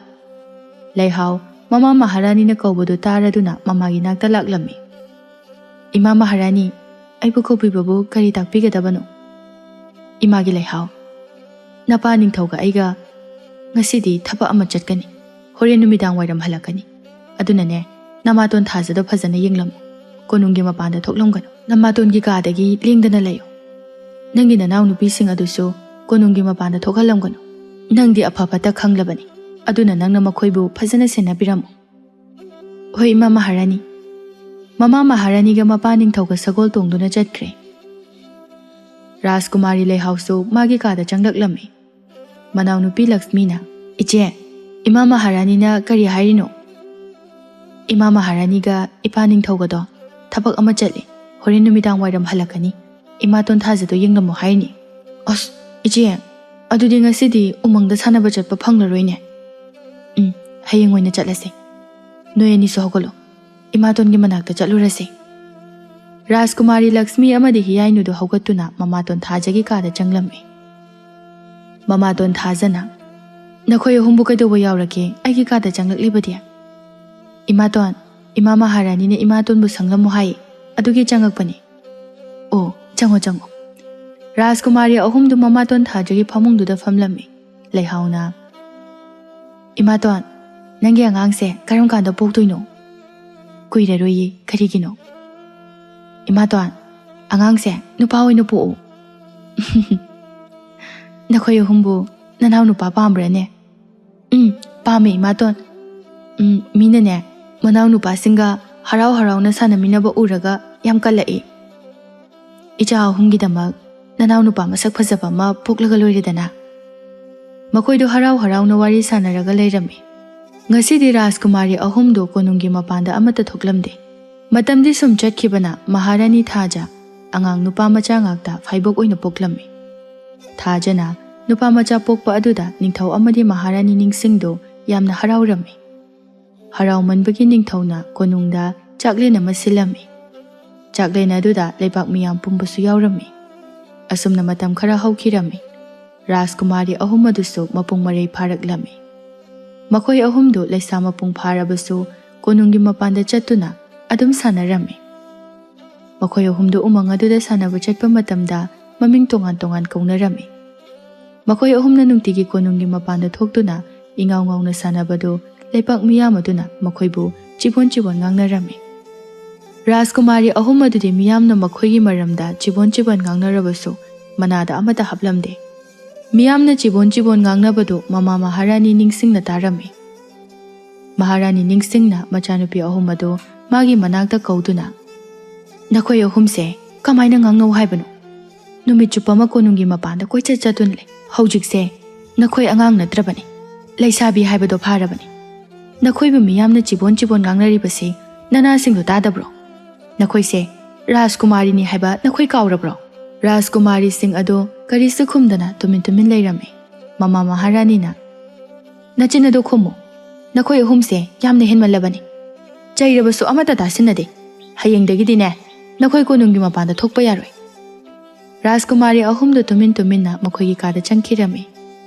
ꯂꯩꯍꯥꯎ ꯃꯃꯥ ꯃꯍꯥꯔꯥꯅꯤꯅ ꯀꯧꯕꯗꯨ ꯇꯥꯔꯗꯨꯅ ꯃꯃꯥꯒꯤ ꯅꯥꯛꯇ ꯂꯥꯛꯂꯝꯃꯤ꯫ "ꯏꯃꯥ ꯃꯍꯥꯔꯥꯅꯤ, ꯑꯩꯕꯨ ꯀꯧꯕꯤꯕꯕꯨ ꯀꯔꯤ ꯇꯥꯛꯄꯤꯒꯗꯕꯅꯣ?" "ꯏꯃꯥꯒꯤ ꯂꯩꯍꯥꯎ, ꯅꯄꯥ ꯅꯤꯡꯊꯧꯒ ꯑꯩꯒ ꯉꯁꯤꯗꯤ ꯊꯕꯛ ꯑꯃ ꯆꯠꯀꯅꯤ꯫ ꯍꯣꯔꯦꯟ ꯅꯨꯃꯤꯗꯥꯡ ꯋꯥꯏꯔꯝ ꯍꯜꯂꯛꯀꯅꯤ꯫ ꯑꯗꯨꯅꯅꯦ, ꯅꯃꯥꯇꯣꯟ ꯊꯥꯖꯗꯣ ꯐꯖꯅ ꯌꯦꯡꯂꯝꯃꯨ꯫ ꯀꯣꯅꯨꯡꯒꯤ ꯃꯄꯥꯟꯗ ꯊꯣꯛꯂꯝꯒꯅꯨ꯫ ꯅꯃꯥꯇꯣꯟꯒꯤ ꯀꯥꯗꯒꯤ ꯂꯦꯡꯗꯅ ꯂꯩꯌꯨ꯫ ꯅꯪꯒꯤ ꯅꯅꯥꯎ ꯅꯨꯄꯤꯁꯤꯡ ꯑꯗꯨꯁꯨ ꯀꯣꯅꯨꯡꯒꯤ ꯃꯄꯥꯟꯗ ꯊꯣꯛꯍꯜꯂꯝꯒꯅꯨ꯫ ꯅꯪꯗꯤ ꯑꯐ ꯐꯠꯇ ꯈꯪꯂꯕꯅꯤ꯫ ꯑꯗꯨꯅ ꯅꯪꯅ ꯃꯈꯣꯏꯕꯨ ꯐꯖꯅ ꯁꯦꯟꯅꯕꯤꯔꯝꯃꯨ꯫" "ꯍꯣꯏ, ꯏꯃꯥ ꯃꯍꯥꯔꯥꯅꯤ꯫" ꯃꯃꯥ ꯃꯍꯥꯔꯥꯅꯤꯒ ꯃꯄꯥ ꯅꯤꯡꯊꯧꯒ ꯁꯒꯣꯜ ꯇꯣꯡꯗꯨꯅ ꯆꯠꯈ꯭ꯔꯦ꯫ ꯔꯥꯖꯀꯨꯃꯥꯔꯤ ꯂꯩꯍꯥꯎꯁꯨ ꯃꯥꯒꯤ ꯀꯥꯗ ꯆꯪꯂꯛꯂꯝꯃꯤ꯫ ꯃꯅꯥꯎꯅꯨꯄꯤ ꯂꯛꯁꯃꯤꯅ, "ꯏꯆꯦ, ꯏꯃꯥ ꯃꯍꯥꯔꯥꯅꯤꯅ ꯀꯔꯤ ꯍꯥꯏꯔꯤꯅꯣ?" "ꯏꯃꯥ ꯃꯍꯥꯔꯥꯅꯤꯒ ꯏꯄꯥ ꯅꯤꯡꯊꯧꯒꯗꯣ ꯊꯕꯛ ꯑꯃ ꯆꯠꯂꯤ꯫ ꯍꯣꯔꯦꯟ ꯅꯨꯃꯤꯗꯥꯡ ꯋꯥꯏꯔꯝ ꯍꯜꯂꯛꯀꯅꯤ꯫ ꯏꯃꯥꯇꯣꯟ ꯊꯥꯖꯗꯣ ꯌꯦꯡꯂꯝꯃꯣ ꯍꯥꯏꯔꯤꯅꯤ꯫" "ꯑꯁ, ꯏꯆꯦ, ꯑꯗꯨꯗꯤ ꯉꯁꯤꯗꯤ ꯎꯃꯪꯗ ꯁꯥꯟꯅꯕ ꯆꯠꯄ ꯐꯪꯂꯔꯣꯏꯅꯦ꯫" "ꯎꯝ, ꯍꯌꯦꯡ ꯑꯣꯏꯅ ꯆꯠꯂꯁꯦ꯫ ꯅꯣꯏ ꯑꯅꯤꯁꯨ ꯍꯧꯒꯠꯂꯣ꯫ ꯏꯃꯥꯇꯣꯟꯒꯤ ꯃꯅꯥꯛꯇ ꯆꯠꯂꯨꯔꯁꯦ꯫" ꯔꯥꯖꯀꯨꯃꯥꯔꯤ ꯂꯛꯁꯃꯤ ꯑꯃꯗꯤ ꯍꯤꯌꯥꯏꯅꯨꯗꯨ ꯍꯧꯒꯠꯇꯨꯅ ꯃꯃꯥꯇꯣꯟ ꯊꯥꯖꯒꯤ ꯀꯥꯗ ꯆꯪꯂꯝꯃꯤ꯫ ꯃꯃꯥꯇꯣꯟ ꯊꯥꯖꯅ, "ꯅꯈꯣꯏ ꯑꯍꯨꯝꯕꯨ ꯀꯩꯗꯧꯕ ꯌꯥꯎꯔꯒꯦ ꯑꯩꯒꯤ ꯀꯥꯗ ꯆꯪꯂꯛꯂꯤꯕꯗꯤ?" "ꯏꯃꯥꯇꯣꯟ, ꯏꯃꯥ ꯃꯍꯥꯔꯥꯅꯤꯅ ꯏꯃꯥꯇꯣꯟꯕꯨ ꯁꯪꯂꯝꯃꯨ ꯍꯥꯏ, ꯑꯗꯨꯒꯤ ꯆꯪꯉꯛꯄꯅꯤ꯫" "ꯑꯣ, ꯆꯪꯉꯣ, ꯆꯪꯉꯣ꯫" ꯔꯥꯖꯀꯨꯃꯥꯔꯤ ꯑꯍꯨꯝꯗꯨ ꯃꯃꯥꯇꯣꯟ ꯊꯥꯖꯒꯤ ꯐꯃꯨꯡꯗꯨꯗ ꯐꯝꯂꯝꯃꯤ꯫ ꯂꯩꯍꯥꯎꯅ, "ꯏꯃꯥꯇꯣꯟ, ꯅꯪꯒꯤ ꯑꯉꯥꯡꯁꯦ ꯀꯔꯝ ꯀꯥꯟꯗ ꯄꯣꯛꯇꯣꯏꯅꯣ?" "ꯀꯨꯏꯔꯔꯣꯏꯌꯦ꯫ ꯀꯔꯤꯒꯤꯅꯣ?" "ꯏꯃꯥꯇꯣꯟ, ꯑꯉꯥꯡꯁꯦ ꯅꯨꯄꯥ ꯑꯣꯏꯅ ꯄꯣꯛꯎ꯫" "ꯅꯈꯣꯏ ꯑꯍꯨꯝꯕꯨ ꯅꯅꯥꯎ ꯅꯨꯄꯥ ꯄꯥꯝꯕ꯭ꯔꯅꯦ?" "ꯎꯝ, ꯄꯥꯝꯃꯦ ꯏꯃꯥꯇꯣꯟ꯫ ꯎꯝ, ꯃꯤꯅꯅꯦ, ꯃꯅꯥꯎ ꯅꯨꯄꯥꯁꯤꯡꯒ ꯍꯔꯥꯎ ꯍꯔꯥꯎꯅ ꯁꯥꯟꯅꯃꯤꯟꯅꯕ ꯎꯔꯒ ꯌꯥꯝ ꯀꯜꯂꯛꯏ꯫ ꯏꯆꯥ ꯑꯍꯨꯝꯒꯤꯗꯃꯛ ꯅꯅꯥꯎ ꯅꯨꯄꯥ ꯃꯁꯛ ꯐꯖꯕ ꯑꯃ ꯄꯣꯛꯂꯒ ꯂꯣꯏꯔꯦꯗꯅ꯫" ꯃꯈꯣꯏꯗꯣ ꯍꯔꯥꯎ ꯍꯔꯥꯎꯅ ꯋꯥꯔꯤ ꯁꯥꯟꯅꯔꯒ ꯂꯩꯔꯝꯃꯤ꯫ ꯉꯁꯤꯗꯤ ꯔꯥꯖꯀꯨꯃꯥꯔꯤ ꯑꯍꯨꯝꯗꯣ ꯀꯣꯅꯨꯡꯒꯤ ꯃꯄꯥꯟꯗ ꯑꯃꯠꯇ ꯊꯣꯛꯂꯝꯗꯦ꯫ ꯃꯇꯝꯗꯤ ꯁꯨꯝ ꯆꯠꯈꯤꯕꯅ ꯃꯍꯥꯔꯥꯅꯤ ꯊꯥꯖ ꯑꯉꯥꯡ ꯅꯨꯄꯥ ꯃꯆꯥ ꯉꯥꯛꯇ ꯐꯥꯏꯕꯣꯛ ꯑꯣꯏꯅ ꯄꯣꯛꯂꯝꯃꯤ꯫ ꯊꯥꯖꯅ ꯅꯨꯄꯥ ꯃꯆꯥ ꯄꯣꯛꯄ ꯑꯗꯨꯗ ꯅꯤꯡꯊꯧ ꯑꯃꯗꯤ ꯃꯍꯥꯔꯥꯅꯤ ꯅꯤꯡꯁꯤꯡꯗꯣ ꯌꯥꯝꯅ ꯍꯔꯥꯎꯔꯝꯃꯤ꯫ ꯍꯔꯥꯎꯃꯟꯕꯒꯤ ꯅꯤꯡꯊꯧꯅ ꯀꯣꯅꯨꯡꯗ ꯆꯥꯛꯂꯦꯟ ꯑꯃ ꯁꯤꯜꯂꯝꯃꯤ꯫ ꯆꯥꯛꯂꯦꯟ ꯑꯗꯨꯗ ꯂꯩꯕꯥꯛ ꯃꯤꯌꯥꯝ ꯄꯨꯝꯕꯁꯨ ꯌꯥꯎꯔꯝꯃꯤ꯫ ꯑꯁꯨꯝꯅ ꯃꯇꯝ ꯈꯔ ꯍꯧꯈꯤꯔꯝꯃꯤ꯫ ꯔꯥꯖꯀꯨꯃꯥꯔꯤ ꯑꯍꯨꯝ ꯑꯗꯨꯁꯨ ꯃꯄꯨꯡ ꯃꯔꯩ ꯐꯥꯔꯛꯂꯝꯃꯤ꯫ ꯃꯈꯣꯏ ꯑꯍꯨꯝꯗꯨ ꯂꯩꯁꯥ ꯃꯄꯨꯡ ꯐꯥꯔꯕꯁꯨ ꯀꯣꯅꯨꯡꯒꯤ ꯃꯄꯥꯟꯗ ꯆꯠꯇꯨꯅ ꯑꯗꯨꯝ ꯁꯥꯟꯅꯔꯝꯃꯤ꯫ ꯃꯈꯣꯏ ꯑꯍꯨꯝꯗꯨ ꯎꯃꯪ ꯑꯗꯨꯗ ꯁꯥꯟꯅꯕ ꯆꯠꯄ ꯃꯇꯝꯗ ꯃꯃꯤꯡ ꯇꯣꯉꯥꯟ ꯇꯣꯉꯥꯟ ꯀꯧꯅꯔꯝꯃꯤ꯫ ꯃꯈꯣꯏ ꯑꯍꯨꯝꯅ ꯅꯨꯡꯇꯤꯒꯤ ꯀꯣꯅꯨꯡꯒꯤ ꯃꯄꯥꯟꯗ ꯊꯣꯛꯇꯨꯅ ꯏꯉꯥꯎ ꯉꯥꯎꯅ ꯁꯥꯟꯅꯕꯗꯨ ꯂꯩꯄꯥꯛ ꯃꯤꯌꯥꯝ ꯑꯗꯨꯅ ꯃꯈꯣꯏꯕꯨ ꯆꯤꯕꯣꯟ ꯆꯤꯕꯣꯟ ꯉꯥꯡꯅꯔꯝꯃꯤ꯫ ꯔꯥꯖꯀꯨꯃꯥꯔꯤ ꯑꯍꯨꯝ ꯑꯗꯨꯗꯤ ꯃꯤꯌꯥꯝꯅ ꯃꯈꯣꯏꯒꯤ ꯃꯔꯝꯗ ꯆꯤꯕꯣꯟ ꯆꯤꯕꯣꯟ ꯉꯥꯡꯅꯔꯕꯁꯨ ꯃꯅꯥꯗ ꯑꯃꯠꯇ ꯍꯥꯞꯂꯝꯗꯦ꯫ ꯃꯤꯌꯥꯝꯅ ꯆꯤꯕꯣꯟ ꯆꯤꯕꯣꯟ ꯉꯥꯡꯅꯕꯗꯨ ꯃꯃꯥ ꯃꯍꯥꯔꯥꯅꯤ ꯅꯤꯡꯁꯤꯡꯅ ꯇꯥꯔꯝꯃꯤ꯫ ꯃꯍꯥꯔꯥꯅꯤ ꯅꯤꯡꯁꯤꯡꯅ ꯃꯆꯥꯅꯨꯄꯤ ꯑꯍꯨꯝ ꯑꯗꯨ ꯃꯥꯒꯤ ꯃꯅꯥꯛꯇ ꯀꯧꯗꯨꯅ, "ꯅꯈꯣꯏ ꯑꯍꯨꯝꯁꯦ ꯀꯃꯥꯏꯅ ꯉꯥꯡꯅꯧ ꯍꯥꯏꯕꯅꯣ? ꯅꯨꯃꯤꯠ ꯆꯨꯞꯄ ꯑꯃ ꯀꯣꯅꯨꯡꯒꯤ ꯃꯄꯥꯟꯗ ꯀꯣꯏꯆꯠ ꯆꯠꯇꯨꯅ ꯂꯩ꯫ ꯍꯧꯖꯤꯛꯁꯦ ꯅꯈꯣꯏ ꯑꯉꯥꯡ ꯅꯠꯇ꯭ꯔꯕꯅꯤ, ꯂꯩꯁꯥꯕꯤ ꯍꯥꯏꯕꯗꯣ ꯐꯥꯔꯕꯅꯤ꯫ ꯅꯈꯣꯏꯕꯨ ꯃꯤꯌꯥꯝꯅ ꯆꯤꯕꯣꯟ ꯆꯤꯕꯣꯟ ꯉꯥꯡꯅꯔꯤꯕꯁꯤ ꯅꯅꯥꯁꯤꯡꯗꯣ ꯇꯥꯗꯕ꯭ꯔꯣ? ꯅꯈꯣꯏꯁꯦ ꯔꯥꯖꯀꯨꯃꯥꯔꯤꯅꯤ ꯍꯥꯏꯕ ꯅꯈꯣꯏ ꯀꯥꯎꯔꯕ꯭ꯔꯣ?" ꯔꯥꯖꯀꯨꯃꯥꯔꯤꯁꯤꯡ ꯑꯗꯣ ꯀꯔꯤꯁꯨ ꯈꯨꯝꯗꯅ ꯇꯨꯃꯤꯟ ꯇꯨꯃꯤꯟ ꯂꯩꯔꯝꯃꯤ꯫ ꯃꯃꯥ ꯃꯍꯥꯔꯥꯅꯤꯅ, "ꯅꯆꯤꯟ ꯑꯗꯣ ꯈꯨꯝꯃꯨ꯫ ꯅꯈꯣꯏ ꯑꯍꯨꯝꯁꯦ ꯌꯥꯝꯅ ꯍꯦꯟꯃꯜꯂꯕꯅꯤ꯫ ꯆꯩꯔꯕꯁꯨ ꯑꯃꯠꯇ ꯇꯥꯁꯤꯟꯅꯗꯦ꯫ ꯍꯌꯦꯡꯗꯒꯤꯗꯤꯅꯦ, ꯅꯈꯣꯏ ꯀꯣꯅꯨꯡꯒꯤ ꯃꯄꯥꯟꯗ ꯊꯣꯛꯄ ꯌꯥꯔꯣꯏ꯫" ꯔꯥꯖꯀꯨꯃꯥꯔꯤ ꯑꯍꯨꯝꯗꯨ ꯇꯨꯃꯤꯟ ꯇꯨꯃꯤꯟꯅ ꯃꯈꯣꯏꯒꯤ ꯀꯥꯗ ꯆꯪꯈꯤꯔꯝꯃꯤ꯫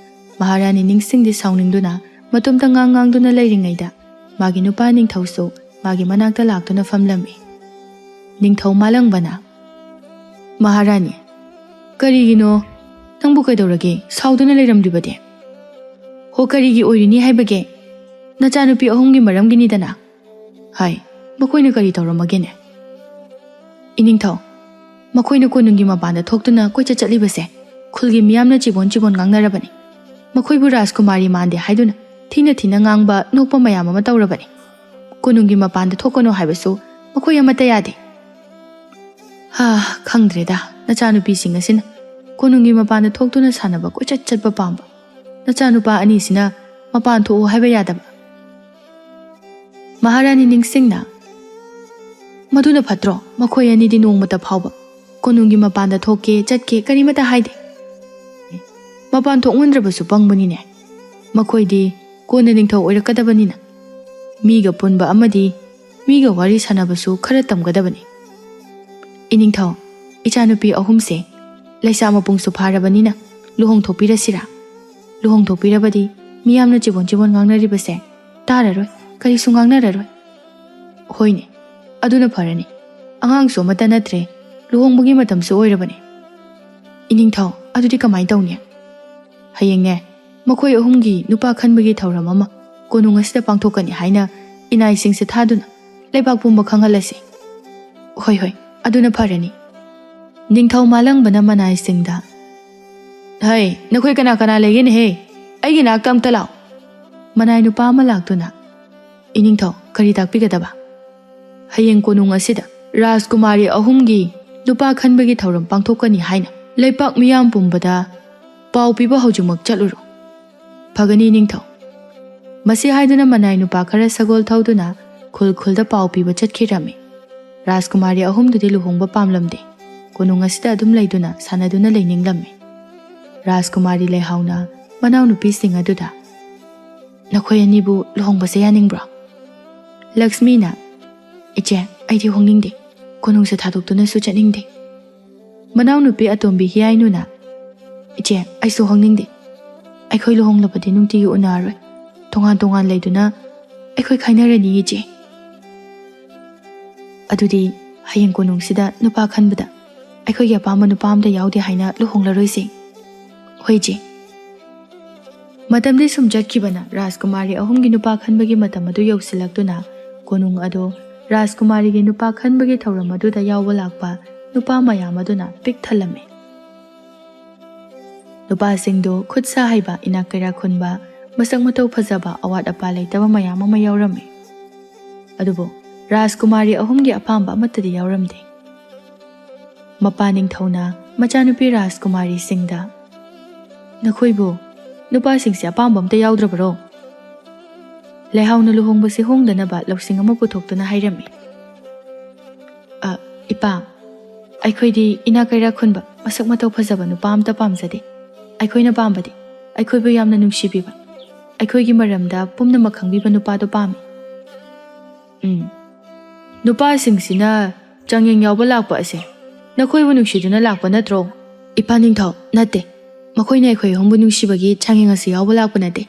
ꯃꯍꯥꯔꯥꯅꯤ ꯅꯤꯡꯁꯤꯡꯗꯤ ꯁꯥꯎꯅꯤꯡꯗꯨꯅ ꯃꯇꯣꯝꯇ ꯉꯥꯡ ꯉꯥꯡꯗꯨꯅ ꯂꯩꯔꯤꯉꯩꯗ, ꯃꯥꯒꯤ ꯅꯨꯄꯥ ꯅꯤꯡꯊꯧꯁꯨ ꯃꯥꯒꯤ ꯃꯅꯥꯛꯇ ꯂꯥꯛꯇꯨꯅ ꯐꯝꯂꯝꯃꯤ꯫ ꯅꯤꯡꯊꯧ ꯃꯥꯂꯪꯕꯅ, "ꯃꯍꯥꯔꯥꯅꯤ, ꯀꯔꯤꯒꯤꯅꯣ? ꯅꯪꯕꯨ ꯀꯩꯗꯧꯔꯒꯦ? ꯁꯥꯎꯗꯨꯅ ꯂꯩꯔꯝꯂꯤꯕꯗꯤ?" "ꯍꯣ, ꯀꯔꯤꯒꯤ ꯑꯣꯏꯔꯤꯅꯤ ꯍꯥꯏꯕꯒꯦ? ꯅꯆꯥꯅꯨꯄꯤ ꯑꯍꯨꯝꯒꯤ ꯃꯔꯝꯒꯤꯅꯤꯗꯅ꯫ ꯍꯥꯏ, ꯃꯈꯣꯏꯅ ꯀꯔꯤ ꯇꯧꯔꯝꯃꯒꯦꯅꯦ?" "ꯏꯅꯤꯡꯊꯧ, ꯃꯈꯣꯏꯅ ꯀꯣꯅꯨꯡꯒꯤ ꯃꯄꯥꯟꯗ ꯊꯣꯛꯇꯨꯅ ꯀꯣꯏꯆꯠ ꯆꯠꯂꯤꯕꯁꯦ ꯈꯨꯜꯒꯤ ꯃꯤꯌꯥꯝꯅ ꯆꯤꯕꯣꯟ ꯆꯤꯕꯣꯟ ꯉꯥꯡꯅꯔꯕꯅꯤ꯫ ꯃꯈꯣꯏꯕꯨ ꯔꯥꯖꯀꯨꯃꯥꯔꯤ ꯃꯥꯟꯗꯦ ꯍꯥꯏꯗꯨꯅ ꯊꯤꯅ ꯊꯤꯅ ꯉꯥꯡꯕ, ꯅꯣꯛꯄ ꯃꯌꯥꯝ ꯑꯃ ꯇꯧꯔꯕꯅꯤ꯫ ꯀꯣꯅꯨꯡꯒꯤ ꯃꯄꯥꯟꯗ ꯊꯣꯛꯀꯅꯨ ꯍꯥꯏꯕꯁꯨ ꯃꯈꯣꯏ ꯑꯃꯠꯇ ꯌꯥꯗꯦ꯫ ꯍꯥ, ꯈꯪꯗ꯭ꯔꯦꯗ, ꯅꯆꯥꯅꯨꯄꯤꯁꯤꯡ ꯑꯁꯤꯅ ꯀꯣꯅꯨꯡꯒꯤ ꯃꯄꯥꯟꯗ ꯊꯣꯛꯇꯨꯅ ꯁꯥꯟꯅꯕ, ꯀꯣꯏꯆꯠ ꯆꯠꯄ ꯄꯥꯝꯕ꯫ ꯅꯆꯥꯅꯨꯄꯥ ꯑꯅꯤꯁꯤꯅ ꯃꯄꯥꯟ ꯊꯣꯛꯎ ꯍꯥꯏꯕ ꯌꯥꯗꯕ?" ꯃꯍꯥꯔꯥꯅꯤ ꯅꯤꯡꯁꯤꯡꯅ, "ꯃꯗꯨꯅ ꯐꯠꯇ꯭ꯔꯣ? ꯃꯈꯣꯏ ꯑꯅꯤꯗꯤ ꯅꯣꯡꯃꯇ ꯐꯥꯎꯕ ꯀꯣꯅꯨꯡꯒꯤ ꯃꯄꯥꯟꯗ ꯊꯣꯛꯀꯦ, ꯆꯠꯀꯦ, ꯀꯔꯤꯃꯠꯇ ꯍꯥꯏꯗꯦ꯫ ꯃꯄꯥꯟ ꯊꯣꯛꯃꯟꯗ꯭ꯔꯕꯁꯨ ꯄꯪꯕꯅꯤꯅꯦ꯫ ꯃꯈꯣꯏꯗꯤ ꯀꯣꯟꯅ ꯅꯤꯡꯊꯧ ꯑꯣꯏꯔꯛꯀꯗꯕꯅꯤꯅ ꯃꯤꯒ ꯄꯨꯟꯕ ꯑꯃꯗꯤ ꯃꯤꯒ ꯋꯥꯔꯤ ꯁꯥꯟꯅꯕꯁꯨ ꯈꯔ ꯇꯝꯒꯗꯕꯅꯤ꯫ ꯏꯅꯤꯡꯊꯧ, ꯏꯆꯥꯅꯨꯄꯤ ꯑꯍꯨꯝꯁꯦ ꯂꯩꯁꯥ ꯃꯄꯨꯡꯁꯨ ꯐꯥꯔꯕꯅꯤꯅ ꯂꯨꯍꯣꯡꯊꯣꯛꯄꯤꯔꯁꯤꯔꯥ? ꯂꯨꯍꯣꯡꯊꯣꯛꯄꯤꯔꯕꯗꯤ ꯃꯤꯌꯥꯝꯅ ꯆꯤꯕꯣꯟ ꯆꯤꯕꯣꯟ ꯉꯥꯡꯅꯔꯤꯕꯁꯦ ꯇꯥꯔꯔꯣꯏ, ꯀꯔꯤꯁꯨ ꯉꯥꯡꯅꯔꯔꯣꯏ꯫" "ꯍꯣꯏꯅꯦ, ꯑꯗꯨꯅ ꯐꯔꯅꯤ꯫ ꯑꯉꯥꯡꯁꯨ ꯑꯃꯠꯇ ꯅꯠꯇ꯭ꯔꯦ, ꯂꯨꯍꯣꯡꯕꯒꯤ ꯃꯇꯝꯁꯨ ꯑꯣꯏꯔꯕꯅꯤ꯫" "ꯏꯅꯤꯡꯊꯧ, ꯑꯗꯨꯗꯤ ꯀꯃꯥꯏꯅ ꯇꯧꯅꯤ?" "ꯍꯌꯦꯡꯅꯦ, ꯃꯈꯣꯏ ꯑꯍꯨꯝꯒꯤ ꯅꯨꯄꯥ ꯈꯟꯕꯒꯤ ꯊꯧꯔꯝ ꯑꯃ ꯀꯣꯅꯨꯡ ꯑꯁꯤꯗ ꯄꯥꯡꯊꯣꯛꯀꯅꯤ ꯍꯥꯏꯅ ꯏꯅꯥꯏꯁꯤꯡꯁꯦ ꯊꯥꯗꯨꯅ ꯂꯩꯕꯥꯛ ꯄꯨꯝꯕ ꯈꯪꯍꯜꯂꯁꯤ꯫" "ꯍꯣꯏ, ꯍꯣꯏ, ꯑꯗꯨꯅ ꯐꯔꯅꯤ꯫" ꯅꯤꯡꯊꯧ ꯃꯥꯂꯪꯕꯅ ꯃꯅꯥꯏꯁꯤꯡꯗ, "ꯍꯩ, ꯅꯈꯣꯏ ꯀꯅꯥ ꯀꯅꯥ ꯂꯩꯒꯦꯅꯦꯍꯦ? ꯑꯩꯒꯤ ꯅꯥꯛꯇ ꯑꯝꯇ ꯂꯥꯛꯑꯣ꯫" ꯃꯅꯥꯏ ꯅꯨꯄꯥ ꯑꯃ ꯂꯥꯛꯇꯨꯅ, "ꯏꯅꯤꯡꯊꯧ, ꯀꯔꯤ ꯇꯥꯛꯄꯤꯒꯗꯕ?" "ꯍꯌꯦꯡ ꯀꯣꯅꯨꯡ ꯑꯁꯤꯗ ꯔꯥꯖꯀꯨꯃꯥꯔꯤ ꯑꯍꯨꯝꯒꯤ ꯅꯨꯄꯥ ꯈꯟꯕꯒꯤ ꯊꯧꯔꯝ ꯄꯥꯡꯊꯣꯛꯀꯅꯤ ꯍꯥꯏꯅ ꯂꯩꯄꯥꯛ ꯃꯤꯌꯥꯝ ꯄꯨꯝꯕꯗ ꯄꯥꯎ ꯄꯤꯕ ꯍꯧꯖꯤꯛꯃꯛ ꯆꯠꯂꯨꯔꯣ꯫" "ꯐꯒꯅꯤ, ꯅꯤꯡꯊꯧ꯫" ꯃꯁꯤ ꯍꯥꯏꯗꯨꯅ ꯃꯅꯥꯏ ꯅꯨꯄꯥ ꯈꯔ ꯁꯒꯣꯜ ꯊꯧꯗꯨꯅ ꯈꯨꯜ ꯈꯨꯜꯗ ꯄꯥꯎ ꯄꯤꯕ ꯆꯠꯈꯤꯔꯝꯃꯤ꯫ ꯔꯥꯖꯀꯨꯃꯥꯔꯤ ꯑꯍꯨꯝꯗꯨꯗꯤ ꯂꯨꯍꯣꯡꯕ ꯄꯥꯝꯂꯝꯗꯦ꯫ ꯀꯣꯅꯨꯡ ꯑꯁꯤꯗ ꯑꯗꯨꯝ ꯂꯩꯗꯨꯅ ꯁꯥꯟꯅꯗꯨꯅ ꯂꯩꯅꯤꯡꯂꯝꯃꯤ꯫ ꯔꯥꯖꯀꯨꯃꯥꯔꯤ ꯂꯩꯍꯥꯎꯅ ꯃꯅꯥꯎꯅꯨꯄꯤꯁꯤꯡ ꯑꯗꯨꯗ, "ꯅꯈꯣꯏ ꯑꯅꯤꯕꯨ ꯂꯨꯍꯣꯡꯕꯁꯦ ꯌꯥꯅꯤꯡꯕ꯭ꯔꯣ?" ꯂꯛꯁꯃꯤꯅ, "ꯏꯆꯦ, ꯑꯩꯗꯤ ꯍꯣꯡꯅꯤꯡꯗꯦ꯫ ꯀꯣꯅꯨꯡꯁꯦ ꯊꯥꯗꯣꯛꯇꯨꯅꯁꯨ ꯆꯠꯅꯤꯡꯗꯦ꯫" ꯃꯅꯥꯎꯅꯨꯄꯤ ꯑꯇꯣꯝꯕꯤ ꯍꯤꯌꯥꯏꯅꯨꯅ, "ꯏꯆꯦ, ꯑꯩꯁꯨ ꯍꯣꯡꯅꯤꯡꯗꯦ꯫ ꯑꯩꯈꯣꯏ ꯂꯨꯍꯣꯡꯂꯕꯗꯤ ꯅꯨꯡꯇꯤꯒꯤ ꯎꯅꯔꯣꯏ꯫ ꯇꯣꯉꯥꯟ ꯇꯣꯉꯥꯟ ꯂꯩꯗꯨꯅ ꯑꯩꯈꯣꯏ ꯈꯥꯏꯅꯔꯅꯤ, ꯏꯆꯦ꯫ ꯑꯗꯨꯗꯤ ꯍꯌꯦꯡ ꯀꯣꯅꯨꯡꯁꯤꯗ ꯅꯨꯄꯥ ꯈꯟꯕꯗ ꯑꯩꯈꯣꯏꯒꯤ ꯑꯄꯥꯝꯕ ꯅꯨꯄꯥ ꯑꯝꯇ ꯌꯥꯎꯗꯦ ꯍꯥꯏꯅ ꯂꯨꯍꯣꯡꯂꯔꯣꯏꯁꯦ꯫ ꯍꯣꯏ, ꯏꯆꯦ꯫ ꯃꯇꯝꯗꯤ ꯁꯨꯝ ꯆꯠꯈꯤꯕꯅ ꯔꯥꯖꯀꯨꯃꯥꯔꯤ ꯑꯍꯨꯝꯒꯤ ꯅꯨꯄꯥ ꯈꯟꯕꯒꯤ ꯃꯇꯝ ꯑꯗꯨ ꯌꯧꯁꯤꯜꯂꯛꯇꯨꯅ ꯀꯣꯅꯨꯡ ꯑꯗꯣ ꯔꯥꯖꯀꯨꯃꯥꯔꯤꯒꯤ ꯅꯨꯄꯥ ꯈꯟꯕꯒꯤ ꯊꯧꯔꯝ ꯑꯗꯨꯗ ꯌꯥꯎꯕ ꯂꯥꯛꯄ ꯅꯨꯄꯥ ꯃꯌꯥꯝ ꯑꯗꯨꯅ ꯄꯤꯛ ꯊꯜꯂꯝꯃꯤ꯫ ꯅꯨꯄꯥꯁꯤꯡꯗꯨ ꯈꯨꯠ ꯁꯥ ꯍꯩꯕ, ꯏꯅꯥꯛ ꯀꯩꯔꯥꯛ ꯈꯨꯟꯕ, ꯃꯁꯛ ꯃꯇꯧ ꯐꯖꯕ, ꯑꯋꯥꯠ ꯑꯄꯥ ꯂꯩꯇꯕ ꯃꯌꯥꯝ ꯑꯃ ꯌꯥꯎꯔꯝꯃꯤ꯫ ꯑꯗꯨꯕꯨ ꯔꯥꯖꯀꯨꯃꯥꯔꯤ ꯑꯍꯨꯝꯒꯤ ꯑꯄꯥꯝꯕ ꯑꯃꯠꯇꯗꯤ ꯌꯥꯎꯔꯝꯗꯦ꯫ ꯃꯄꯥ ꯅꯤꯡꯊꯧꯅ ꯃꯆꯥꯅꯨꯄꯤ ꯔꯥꯖꯀꯨꯃꯥꯔꯤꯁꯤꯡꯗ, "ꯅꯈꯣꯏꯕꯨ ꯅꯨꯄꯥꯁꯤꯡꯁꯦ ꯑꯄꯥꯝꯕ ꯑꯝꯇ ꯌꯥꯎꯗ꯭ꯔꯕꯔꯣ?" ꯂꯩꯍꯥꯎꯅ ꯂꯨꯍꯣꯡꯕꯁꯤ ꯍꯣꯡꯗꯅꯕ ꯂꯧꯁꯤꯡ ꯑꯃ ꯄꯨꯊꯣꯛꯇꯨꯅ ꯍꯥꯏꯔꯝꯃꯤ꯫ "ꯑ, ꯏꯄꯥ, ꯑꯩꯈꯣꯏꯗꯤ ꯏꯅꯥꯛ ꯀꯩꯔꯥꯛ ꯈꯨꯟꯕ, ꯃꯁꯛ ꯃꯇꯧ ꯐꯖꯕ ꯅꯨꯄꯥ ꯑꯝꯇ ꯄꯥꯝꯖꯗꯦ꯫ ꯑꯩꯈꯣꯏꯅ ꯄꯥꯝꯕꯗꯤ ꯑꯩꯈꯣꯏꯕꯨ ꯌꯥꯝꯅ ꯅꯨꯡꯁꯤꯕꯤꯕ, ꯑꯩꯈꯣꯏꯒꯤ ꯃꯔꯝꯗ ꯄꯨꯝꯅꯃꯛ ꯈꯪꯕꯤꯕ ꯅꯨꯄꯥꯗꯣ ꯄꯥꯝꯃꯤ꯫" "ꯎꯝ, ꯅꯨꯄꯥꯁꯤꯡꯁꯤꯅ ꯆꯥꯡꯌꯦꯡ ꯌꯥꯎꯕ ꯂꯥꯛꯄ ꯑꯁꯦ ꯅꯈꯣꯏꯕꯨ ꯅꯨꯡꯁꯤꯗꯨꯅ ꯂꯥꯛꯄ ꯅꯠꯇ꯭ꯔꯣ?" "ꯏꯄꯥ ꯅꯤꯡꯊꯧ, ꯅꯠꯇꯦ꯫ ꯃꯈꯣꯏꯅ ꯑꯩꯈꯣꯏ ꯑꯍꯨꯝꯕꯨ ꯅꯨꯡꯁꯤꯕꯒꯤ ꯆꯥꯡꯌꯦꯡ ꯑꯁꯤ ꯌꯥꯎꯕ ꯂꯥꯛꯄ ꯅꯠꯇꯦ꯫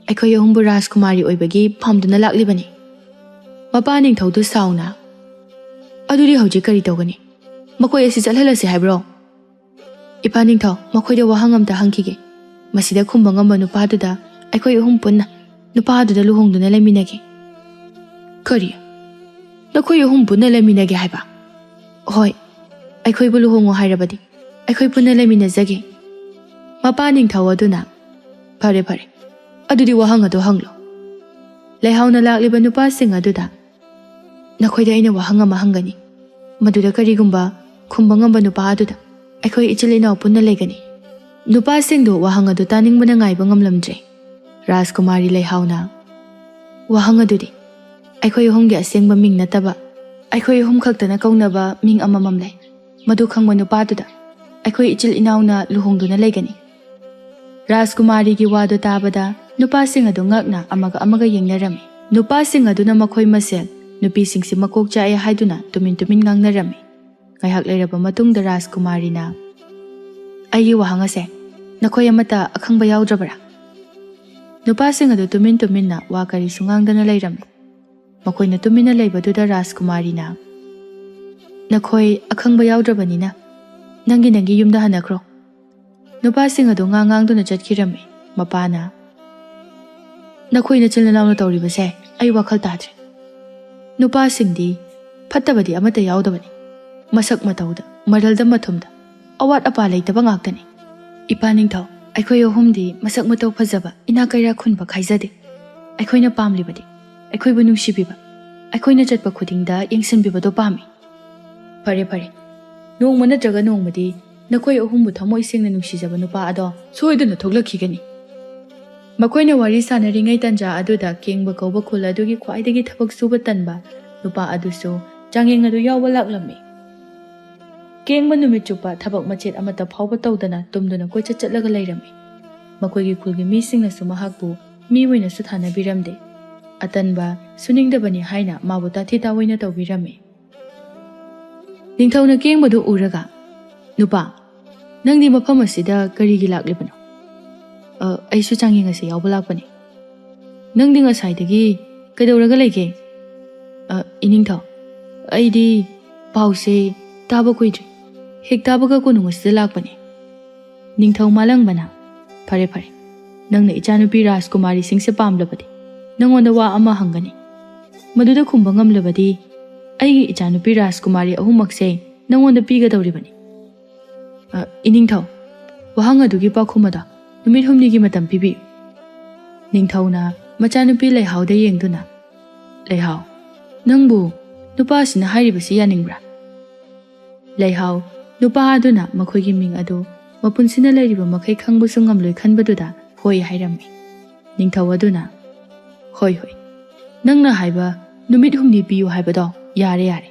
ꯑꯩꯈꯣꯏ ꯑꯍꯨꯝꯕꯨ ꯔꯥꯖꯀꯨꯃꯥꯔꯤ ꯑꯣꯏꯕꯒꯤ ꯄꯥꯝꯗꯨꯅ ꯂꯥꯛꯂꯤꯕꯅꯤ꯫" ꯃꯄꯥ ꯅꯤꯡꯊꯧꯗꯨ ꯁꯥꯎꯅ, "ꯑꯗꯨꯗꯤ ꯍꯧꯖꯤꯛ ꯀꯔꯤ ꯇꯧꯒꯅꯤ? ꯃꯈꯣꯏ ꯑꯁꯤ ꯆꯠꯍꯜꯂꯁꯤ ꯍꯥꯏꯕ꯭ꯔꯣ?" "ꯏꯄꯥ ꯅꯤꯡꯊꯧ, ꯃꯈꯣꯏꯗ ꯋꯥꯍꯪ ꯑꯝꯇ ꯍꯪꯈꯤꯒꯦ꯫ ꯃꯁꯤꯗ ꯈꯨꯝꯕ ꯉꯝꯕ ꯅꯨꯄꯥꯗꯨꯗ ꯑꯩꯈꯣꯏ ꯑꯍꯨꯝ ꯄꯨꯟꯅ ꯅꯨꯄꯥꯗꯨꯗ ꯂꯨꯍꯣꯡꯗꯨꯅ ꯂꯩꯃꯤꯟꯅꯒꯦ꯫" "ꯀꯔꯤ? ꯅꯈꯣꯏ ꯑꯍꯨꯝ ꯄꯨꯟꯅ ꯂꯩꯃꯤꯟꯅꯒꯦ ꯍꯥꯏꯕ?" "ꯍꯣꯏ, ꯑꯩꯈꯣꯏꯕꯨ ꯂꯨꯍꯣꯡꯉꯣ ꯍꯥꯏꯔꯕꯗꯤ ꯑꯩꯈꯣꯏ ꯄꯨꯟꯅ ꯂꯩꯃꯤꯟꯅꯖꯒꯦ꯫" ꯃꯄꯥ ꯅꯤꯡꯊꯧ ꯑꯗꯨꯅ, "ꯐꯔꯦ, ꯐꯔꯦ, ꯑꯗꯨꯗꯤ ꯋꯥꯍꯪ ꯑꯗꯨ ꯍꯪꯂꯣ꯫" ꯂꯩꯍꯥꯎꯅ ꯂꯥꯛꯂꯤꯕ ꯅꯨꯄꯥꯁꯤꯡ ꯑꯗꯨꯗ, "ꯅꯈꯣꯏꯗ ꯑꯩꯅ ꯋꯥꯍꯪ ꯑꯃ ꯍꯪꯒꯅꯤ꯫ ꯃꯗꯨꯗ ꯀꯔꯤꯒꯨꯝꯕ ꯈꯨꯝꯕ ꯉꯝꯕ ꯅꯨꯄꯥ ꯑꯗꯨꯗ ꯑꯩꯈꯣꯏ ꯏꯆꯤꯜ ꯏꯅꯥꯎ ꯄꯨꯟꯅ ꯂꯩꯒꯅꯤ꯫" ꯅꯨꯄꯥꯁꯤꯡꯗꯨ ꯋꯥꯍꯪ ꯑꯗꯨ ꯇꯥꯅꯤꯡꯕꯅ ꯉꯥꯏꯕ ꯉꯝꯂꯝꯗ꯭ꯔꯦ꯫ ꯔꯥꯖꯀꯨꯃꯥꯔꯤ ꯂꯩꯍꯥꯎꯅ, "ꯋꯥꯍꯪ ꯑꯗꯨꯗꯤ ꯑꯩꯈꯣꯏ ꯑꯍꯨꯝꯒꯤ ꯑꯁꯦꯡꯕ ꯃꯤꯡ ꯅꯠꯇꯕ, ꯑꯩꯈꯣꯏ ꯑꯍꯨꯝ ꯈꯛꯇꯅ ꯀꯧꯅꯕ ꯃꯤꯡ ꯑꯃꯃꯝ ꯂꯩ꯫ ꯃꯗꯨ ꯈꯪꯕ ꯅꯨꯄꯥꯗꯨꯗ ꯑꯩꯈꯣꯏ ꯏꯆꯤꯜ ꯏꯅꯥꯎꯅ ꯂꯨꯍꯣꯡꯗꯨꯅ ꯂꯩꯒꯅꯤ꯫" ꯔꯥꯖꯀꯨꯃꯥꯔꯤꯒꯤ ꯋꯥꯗꯨ ꯇꯥꯕꯗ ꯅꯨꯄꯥꯁꯤꯡ ꯑꯗꯨ ꯉꯛꯅ ꯑꯃꯒ ꯑꯃꯒ ꯌꯦꯡꯅꯔꯝꯃꯤ꯫ ꯅꯨꯄꯥꯁꯤꯡ ꯑꯗꯨꯅ ꯃꯈꯣꯏ ꯃꯁꯦꯜ ꯅꯨꯄꯤꯁꯤꯡꯁꯤ ꯃꯀꯣꯛ ꯆꯥꯛꯑꯦ ꯍꯥꯏꯗꯨꯅ ꯇꯨꯃꯤꯟ ꯇꯨꯃꯤꯟ ꯉꯥꯡꯅꯔꯝꯃꯤ꯫ ꯉꯥꯏꯍꯥꯛ ꯂꯩꯔꯕ ꯃꯇꯨꯡꯗ ꯔꯥꯖꯀꯨꯃꯥꯔꯤꯅ, "ꯑꯩꯒꯤ ꯋꯥꯍꯪ ꯑꯁꯦ ꯅꯈꯣꯏ ꯑꯃꯠꯇ ꯑꯈꯪꯕ ꯌꯥꯎꯗ꯭ꯔꯕꯔꯥ?" ꯅꯨꯄꯥꯁꯤꯡ ꯑꯗꯨ ꯇꯨꯃꯤꯟ ꯇꯨꯃꯤꯟꯅ ꯋꯥ ꯀꯔꯤꯁꯨ ꯉꯥꯡꯗꯅ ꯂꯩꯔꯝꯃꯤ꯫ ꯃꯈꯣꯏꯅ ꯇꯨꯃꯤꯟꯅ ꯂꯩꯕꯗꯨꯗ ꯔꯥꯖꯀꯨꯃꯥꯔꯤꯅ, "ꯅꯈꯣꯏ ꯑꯈꯪꯕ ꯌꯥꯎꯗ꯭ꯔꯕꯅꯤꯅ ꯅꯪꯒꯤ ꯅꯪꯒꯤ ꯌꯨꯝꯗ ꯍꯟꯅꯈ꯭ꯔꯣ꯫" ꯅꯨꯄꯥꯁꯤꯡ ꯑꯗꯨ ꯉꯥꯡ ꯉꯥꯡꯗꯨꯅ ꯆꯠꯈꯤꯔꯝꯃꯤ꯫ ꯃꯄꯥꯅ, "ꯅꯈꯣꯏ ꯅꯆꯤꯟ ꯅꯅꯥꯎꯅ ꯇꯧꯔꯤꯕꯁꯦ ꯑꯩ ꯋꯥꯈꯜ ꯇꯥꯗ꯭ꯔꯦ꯫ ꯅꯨꯄꯥꯁꯤꯡꯗꯤ ꯐꯠꯇꯕꯗꯤ ꯑꯃꯠꯇ ꯌꯥꯎꯗꯕꯅꯤ꯫ ꯃꯁꯛ ꯃꯇꯧꯗ, ꯃꯔꯜꯗ ꯃꯊꯨꯝꯗ ꯑꯋꯥꯠ ꯑꯄꯥ ꯂꯩꯇꯕ ꯉꯥꯛꯇꯅꯤ꯫ ꯏꯄꯥ ꯅꯤꯡꯊꯧ, ꯑꯩꯈꯣꯏ ꯑꯍꯨꯝꯗꯤ ꯃꯁꯛ ꯃꯇꯧ ꯐꯖꯕ, ꯏꯅꯥꯛ ꯀꯩꯔꯥꯛ ꯈꯨꯟꯕ ꯈꯥꯏꯖꯗꯦ꯫ ꯑꯩꯈꯣꯏꯅ ꯄꯥꯝꯂꯤꯕꯗꯤ ꯑꯩꯈꯣꯏꯕꯨ ꯅꯨꯡꯁꯤꯕꯤꯕ, ꯑꯩꯈꯣꯏꯅ ꯆꯠꯄ ꯈꯨꯗꯤꯡꯗ ꯌꯦꯡꯁꯤꯟꯕꯤꯕꯗꯣ ꯄꯥꯝꯃꯤ꯫" "ꯐꯔꯦ, ꯐꯔꯦ꯫ ꯅꯣꯡꯃ ꯅꯠꯇ꯭ꯔꯒ ꯅꯣꯡꯃꯗꯤ ꯅꯈꯣꯏ ꯑꯍꯨꯝꯕꯨ ꯊꯃꯣꯏ ꯁꯦꯡꯅ ꯅꯨꯡꯁꯤꯖꯕ ꯅꯨꯄꯥ ꯑꯗꯣ ꯁꯣꯏꯗꯅ ꯊꯣꯛꯂꯛꯈꯤꯒꯅꯤ꯫" ꯃꯈꯣꯏꯅ ꯋꯥꯔꯤ ꯁꯥꯟꯅꯔꯤꯉꯩ ꯇꯟꯖꯥ ꯑꯗꯨꯗ ꯀꯦꯡꯕ ꯀꯧꯕ ꯈꯨꯜ ꯑꯗꯨꯒꯤ ꯈ꯭ꯋꯥꯏꯗꯒꯤ ꯊꯕꯛ ꯁꯨꯕ ꯇꯟꯕ ꯅꯨꯄꯥ ꯑꯗꯨꯁꯨ ꯆꯥꯡꯌꯦꯡ ꯑꯗꯨ ꯌꯥꯎꯕ ꯂꯥꯛꯂꯝꯃꯤ꯫ ꯀꯦꯡꯕ ꯅꯨꯃꯤꯠ ꯆꯨꯞꯄ ꯊꯕꯛ ꯃꯆꯦꯠ ꯑꯃꯠꯇ ꯐꯥꯎꯕ ꯇꯧꯗꯅ ꯇꯨꯝꯗꯨꯅ ꯀꯣꯏꯆꯠ ꯆꯠꯂꯒ ꯂꯩꯔꯝꯃꯤ꯫ ꯃꯈꯣꯏꯒꯤ ꯈꯨꯜꯒꯤ ꯃꯤꯁꯤꯡꯅꯁꯨ ꯃꯍꯥꯛꯄꯨ ꯃꯤ ꯑꯣꯏꯅꯁꯨ ꯊꯥꯅꯕꯤꯔꯝꯗꯦ꯫ ꯑꯇꯟꯕ, ꯁꯨꯅꯤꯡꯗꯕꯅꯤ ꯍꯥꯏꯅ ꯃꯥꯕꯨ ꯇꯥꯊꯤ ꯇꯥꯑꯣꯏꯅ ꯇꯧꯕꯤꯔꯝꯃꯤ꯫ ꯅꯤꯡꯊꯧꯅ ꯀꯦꯡꯕꯗꯨ ꯎꯔꯒ, "ꯅꯨꯄꯥ, ꯅꯪꯗꯤ ꯃꯐꯝ ꯑꯁꯤꯗ ꯀꯔꯤꯒꯤ ꯂꯥꯛꯂꯤꯕꯅꯣ?" "ꯑ, ꯑꯩꯁꯨ ꯆꯥꯡꯌꯦꯡ ꯑꯁꯤ ꯌꯥꯎꯕ ꯂꯥꯛꯄꯅꯤ꯫" "ꯅꯪꯗꯤ ꯉꯁꯥꯏꯗꯒꯤ ꯀꯩꯗꯧꯔꯒ ꯂꯩꯒꯦ?" "ꯑ, ꯏꯅꯤꯡꯊꯧ, ꯑꯩꯗꯤ ꯄꯥꯎꯁꯦ ꯇꯥꯕ ꯀꯨꯏꯗ꯭ꯔꯤ꯫ ꯍꯦꯛ ꯇꯥꯕꯒ ꯀꯣꯅꯨꯡ ꯑꯁꯤꯗ ꯂꯥꯛꯄꯅꯤ꯫" ꯅꯤꯡꯊꯧ ꯃꯥꯂꯪꯕꯅ, "ꯐꯔꯦ, ꯐꯔꯦ꯫ ꯅꯪꯅ ꯏꯆꯥꯅꯨꯄꯤ ꯔꯥꯖꯀꯨꯃꯥꯔꯤꯁꯤꯡꯁꯦ ꯄꯥꯝꯂꯕꯗꯤ ꯅꯪꯉꯣꯟꯗ ꯋꯥ ꯑꯃ ꯍꯪꯒꯅꯤ꯫ ꯃꯗꯨꯗ ꯈꯨꯝꯕ ꯉꯝꯂꯕꯗꯤ ꯑꯩꯒꯤ ꯏꯆꯥꯅꯨꯄꯤ ꯔꯥꯖꯀꯨꯃꯥꯔꯤ ꯑꯍꯨꯝꯃꯛꯁꯦ ꯅꯪꯉꯣꯟꯗ ꯄꯤꯒꯗꯧꯔꯤꯕꯅꯤ꯫" "ꯑ, ꯏꯅꯤꯡꯊꯧ, ꯋꯥꯍꯪ ꯑꯗꯨꯒꯤ ꯄꯥꯎꯈꯨꯝ ꯑꯗꯣ ꯅꯨꯃꯤꯠ ꯍꯨꯝꯅꯤꯒꯤ ꯃꯇꯝ ꯄꯤꯕꯤꯌꯨ꯫" ꯅꯤꯡꯊꯧꯅ ꯃꯆꯥꯅꯨꯄꯤ ꯂꯩꯍꯥꯎꯗ ꯌꯦꯡꯗꯨꯅ, "ꯂꯩꯍꯥꯎ, ꯅꯪꯕꯨ ꯅꯨꯄꯥ ꯑꯁꯤꯅ ꯍꯥꯏꯔꯤꯕꯁꯤ ꯌꯥꯅꯤꯡꯕ꯭ꯔꯥ?" ꯂꯩꯍꯥꯎ, ꯅꯨꯄꯥ ꯑꯗꯨꯅ ꯃꯈꯣꯏꯒꯤ ꯃꯤꯡ ꯑꯗꯨ ꯃꯄꯨꯟꯁꯤꯅ ꯂꯩꯔꯤꯕ ꯃꯈꯩ ꯈꯪꯕꯁꯨ ꯉꯝꯂꯣꯏ ꯈꯟꯕꯗꯨꯗ ꯍꯣꯏ ꯍꯥꯏꯔꯝꯃꯤ꯫ ꯅꯤꯡꯊꯧ ꯑꯗꯨꯅ, "ꯍꯣꯏ, ꯍꯣꯏ, ꯅꯪꯅ ꯍꯥꯏꯕ ꯅꯨꯃꯤꯠ ꯍꯨꯝꯅꯤ ꯄꯤꯌꯨ ꯍꯥꯏꯕꯗꯣ ꯌꯥꯔꯦ, ꯌꯥꯔꯦ꯫"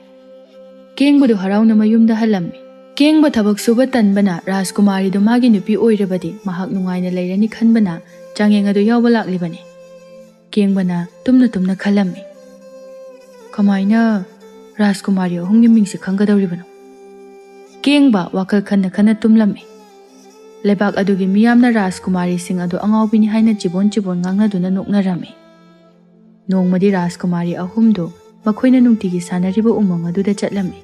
ꯀꯦꯡꯕꯗꯨ ꯍꯔꯥꯎꯅ ꯃꯌꯨꯝꯗ ꯍꯜꯂꯝꯃꯤ꯫ ꯀꯦꯡꯕ ꯊꯕꯛ ꯁꯨꯕ ꯇꯟꯕꯅ ꯔꯥꯖꯀꯨꯃꯥꯔꯤꯗꯨ ꯃꯥꯒꯤ ꯅꯨꯄꯤ ꯑꯣꯏꯔꯕꯗꯤ ꯃꯍꯥꯛ ꯅꯨꯡꯉꯥꯏꯅ ꯂꯩꯔꯅꯤ ꯈꯟꯕꯅ ꯆꯥꯡꯌꯦꯡ ꯑꯗꯨ ꯌꯥꯎꯕ ꯂꯥꯛꯂꯤꯕꯅꯤ꯫ ꯀꯦꯡꯕꯅ ꯇꯨꯝꯅ ꯇꯨꯝꯅ ꯈꯜꯂꯝꯃꯤ, "ꯀꯃꯥꯏꯅ ꯔꯥꯖꯀꯨꯃꯥꯔꯤ ꯑꯍꯨꯝꯒꯤ ꯃꯤꯡꯁꯦ ꯈꯪꯒꯗꯧꯔꯤꯕꯅꯣ?" ꯀꯦꯡꯕ ꯋꯥꯈꯜ ꯈꯟꯅ ꯈꯟꯅ ꯇꯨꯝꯂꯝꯃꯤ꯫ ꯂꯩꯕꯥꯛ ꯑꯗꯨꯒꯤ ꯃꯤꯌꯥꯝꯅ ꯔꯥꯖꯀꯨꯃꯥꯔꯤꯁꯤꯡ ꯑꯗꯨ ꯑꯉꯥꯎꯕꯤꯅꯤ ꯍꯥꯏꯅ ꯆꯤꯕꯣꯟ ꯆꯤꯕꯣꯟ ꯉꯥꯡꯅꯗꯨꯅ ꯅꯣꯛꯅꯔꯝꯃꯤ꯫ ꯅꯣꯡꯃꯗꯤ ꯔꯥꯖꯀꯨꯃꯥꯔꯤ ꯑꯍꯨꯝꯗꯨ ꯃꯈꯣꯏꯅ ꯅꯨꯡꯇꯤꯒꯤ ꯁꯥꯟꯅꯔꯤꯕ ꯎꯃꯪ ꯑꯗꯨꯗ ꯆꯠꯂꯝꯃꯤ꯫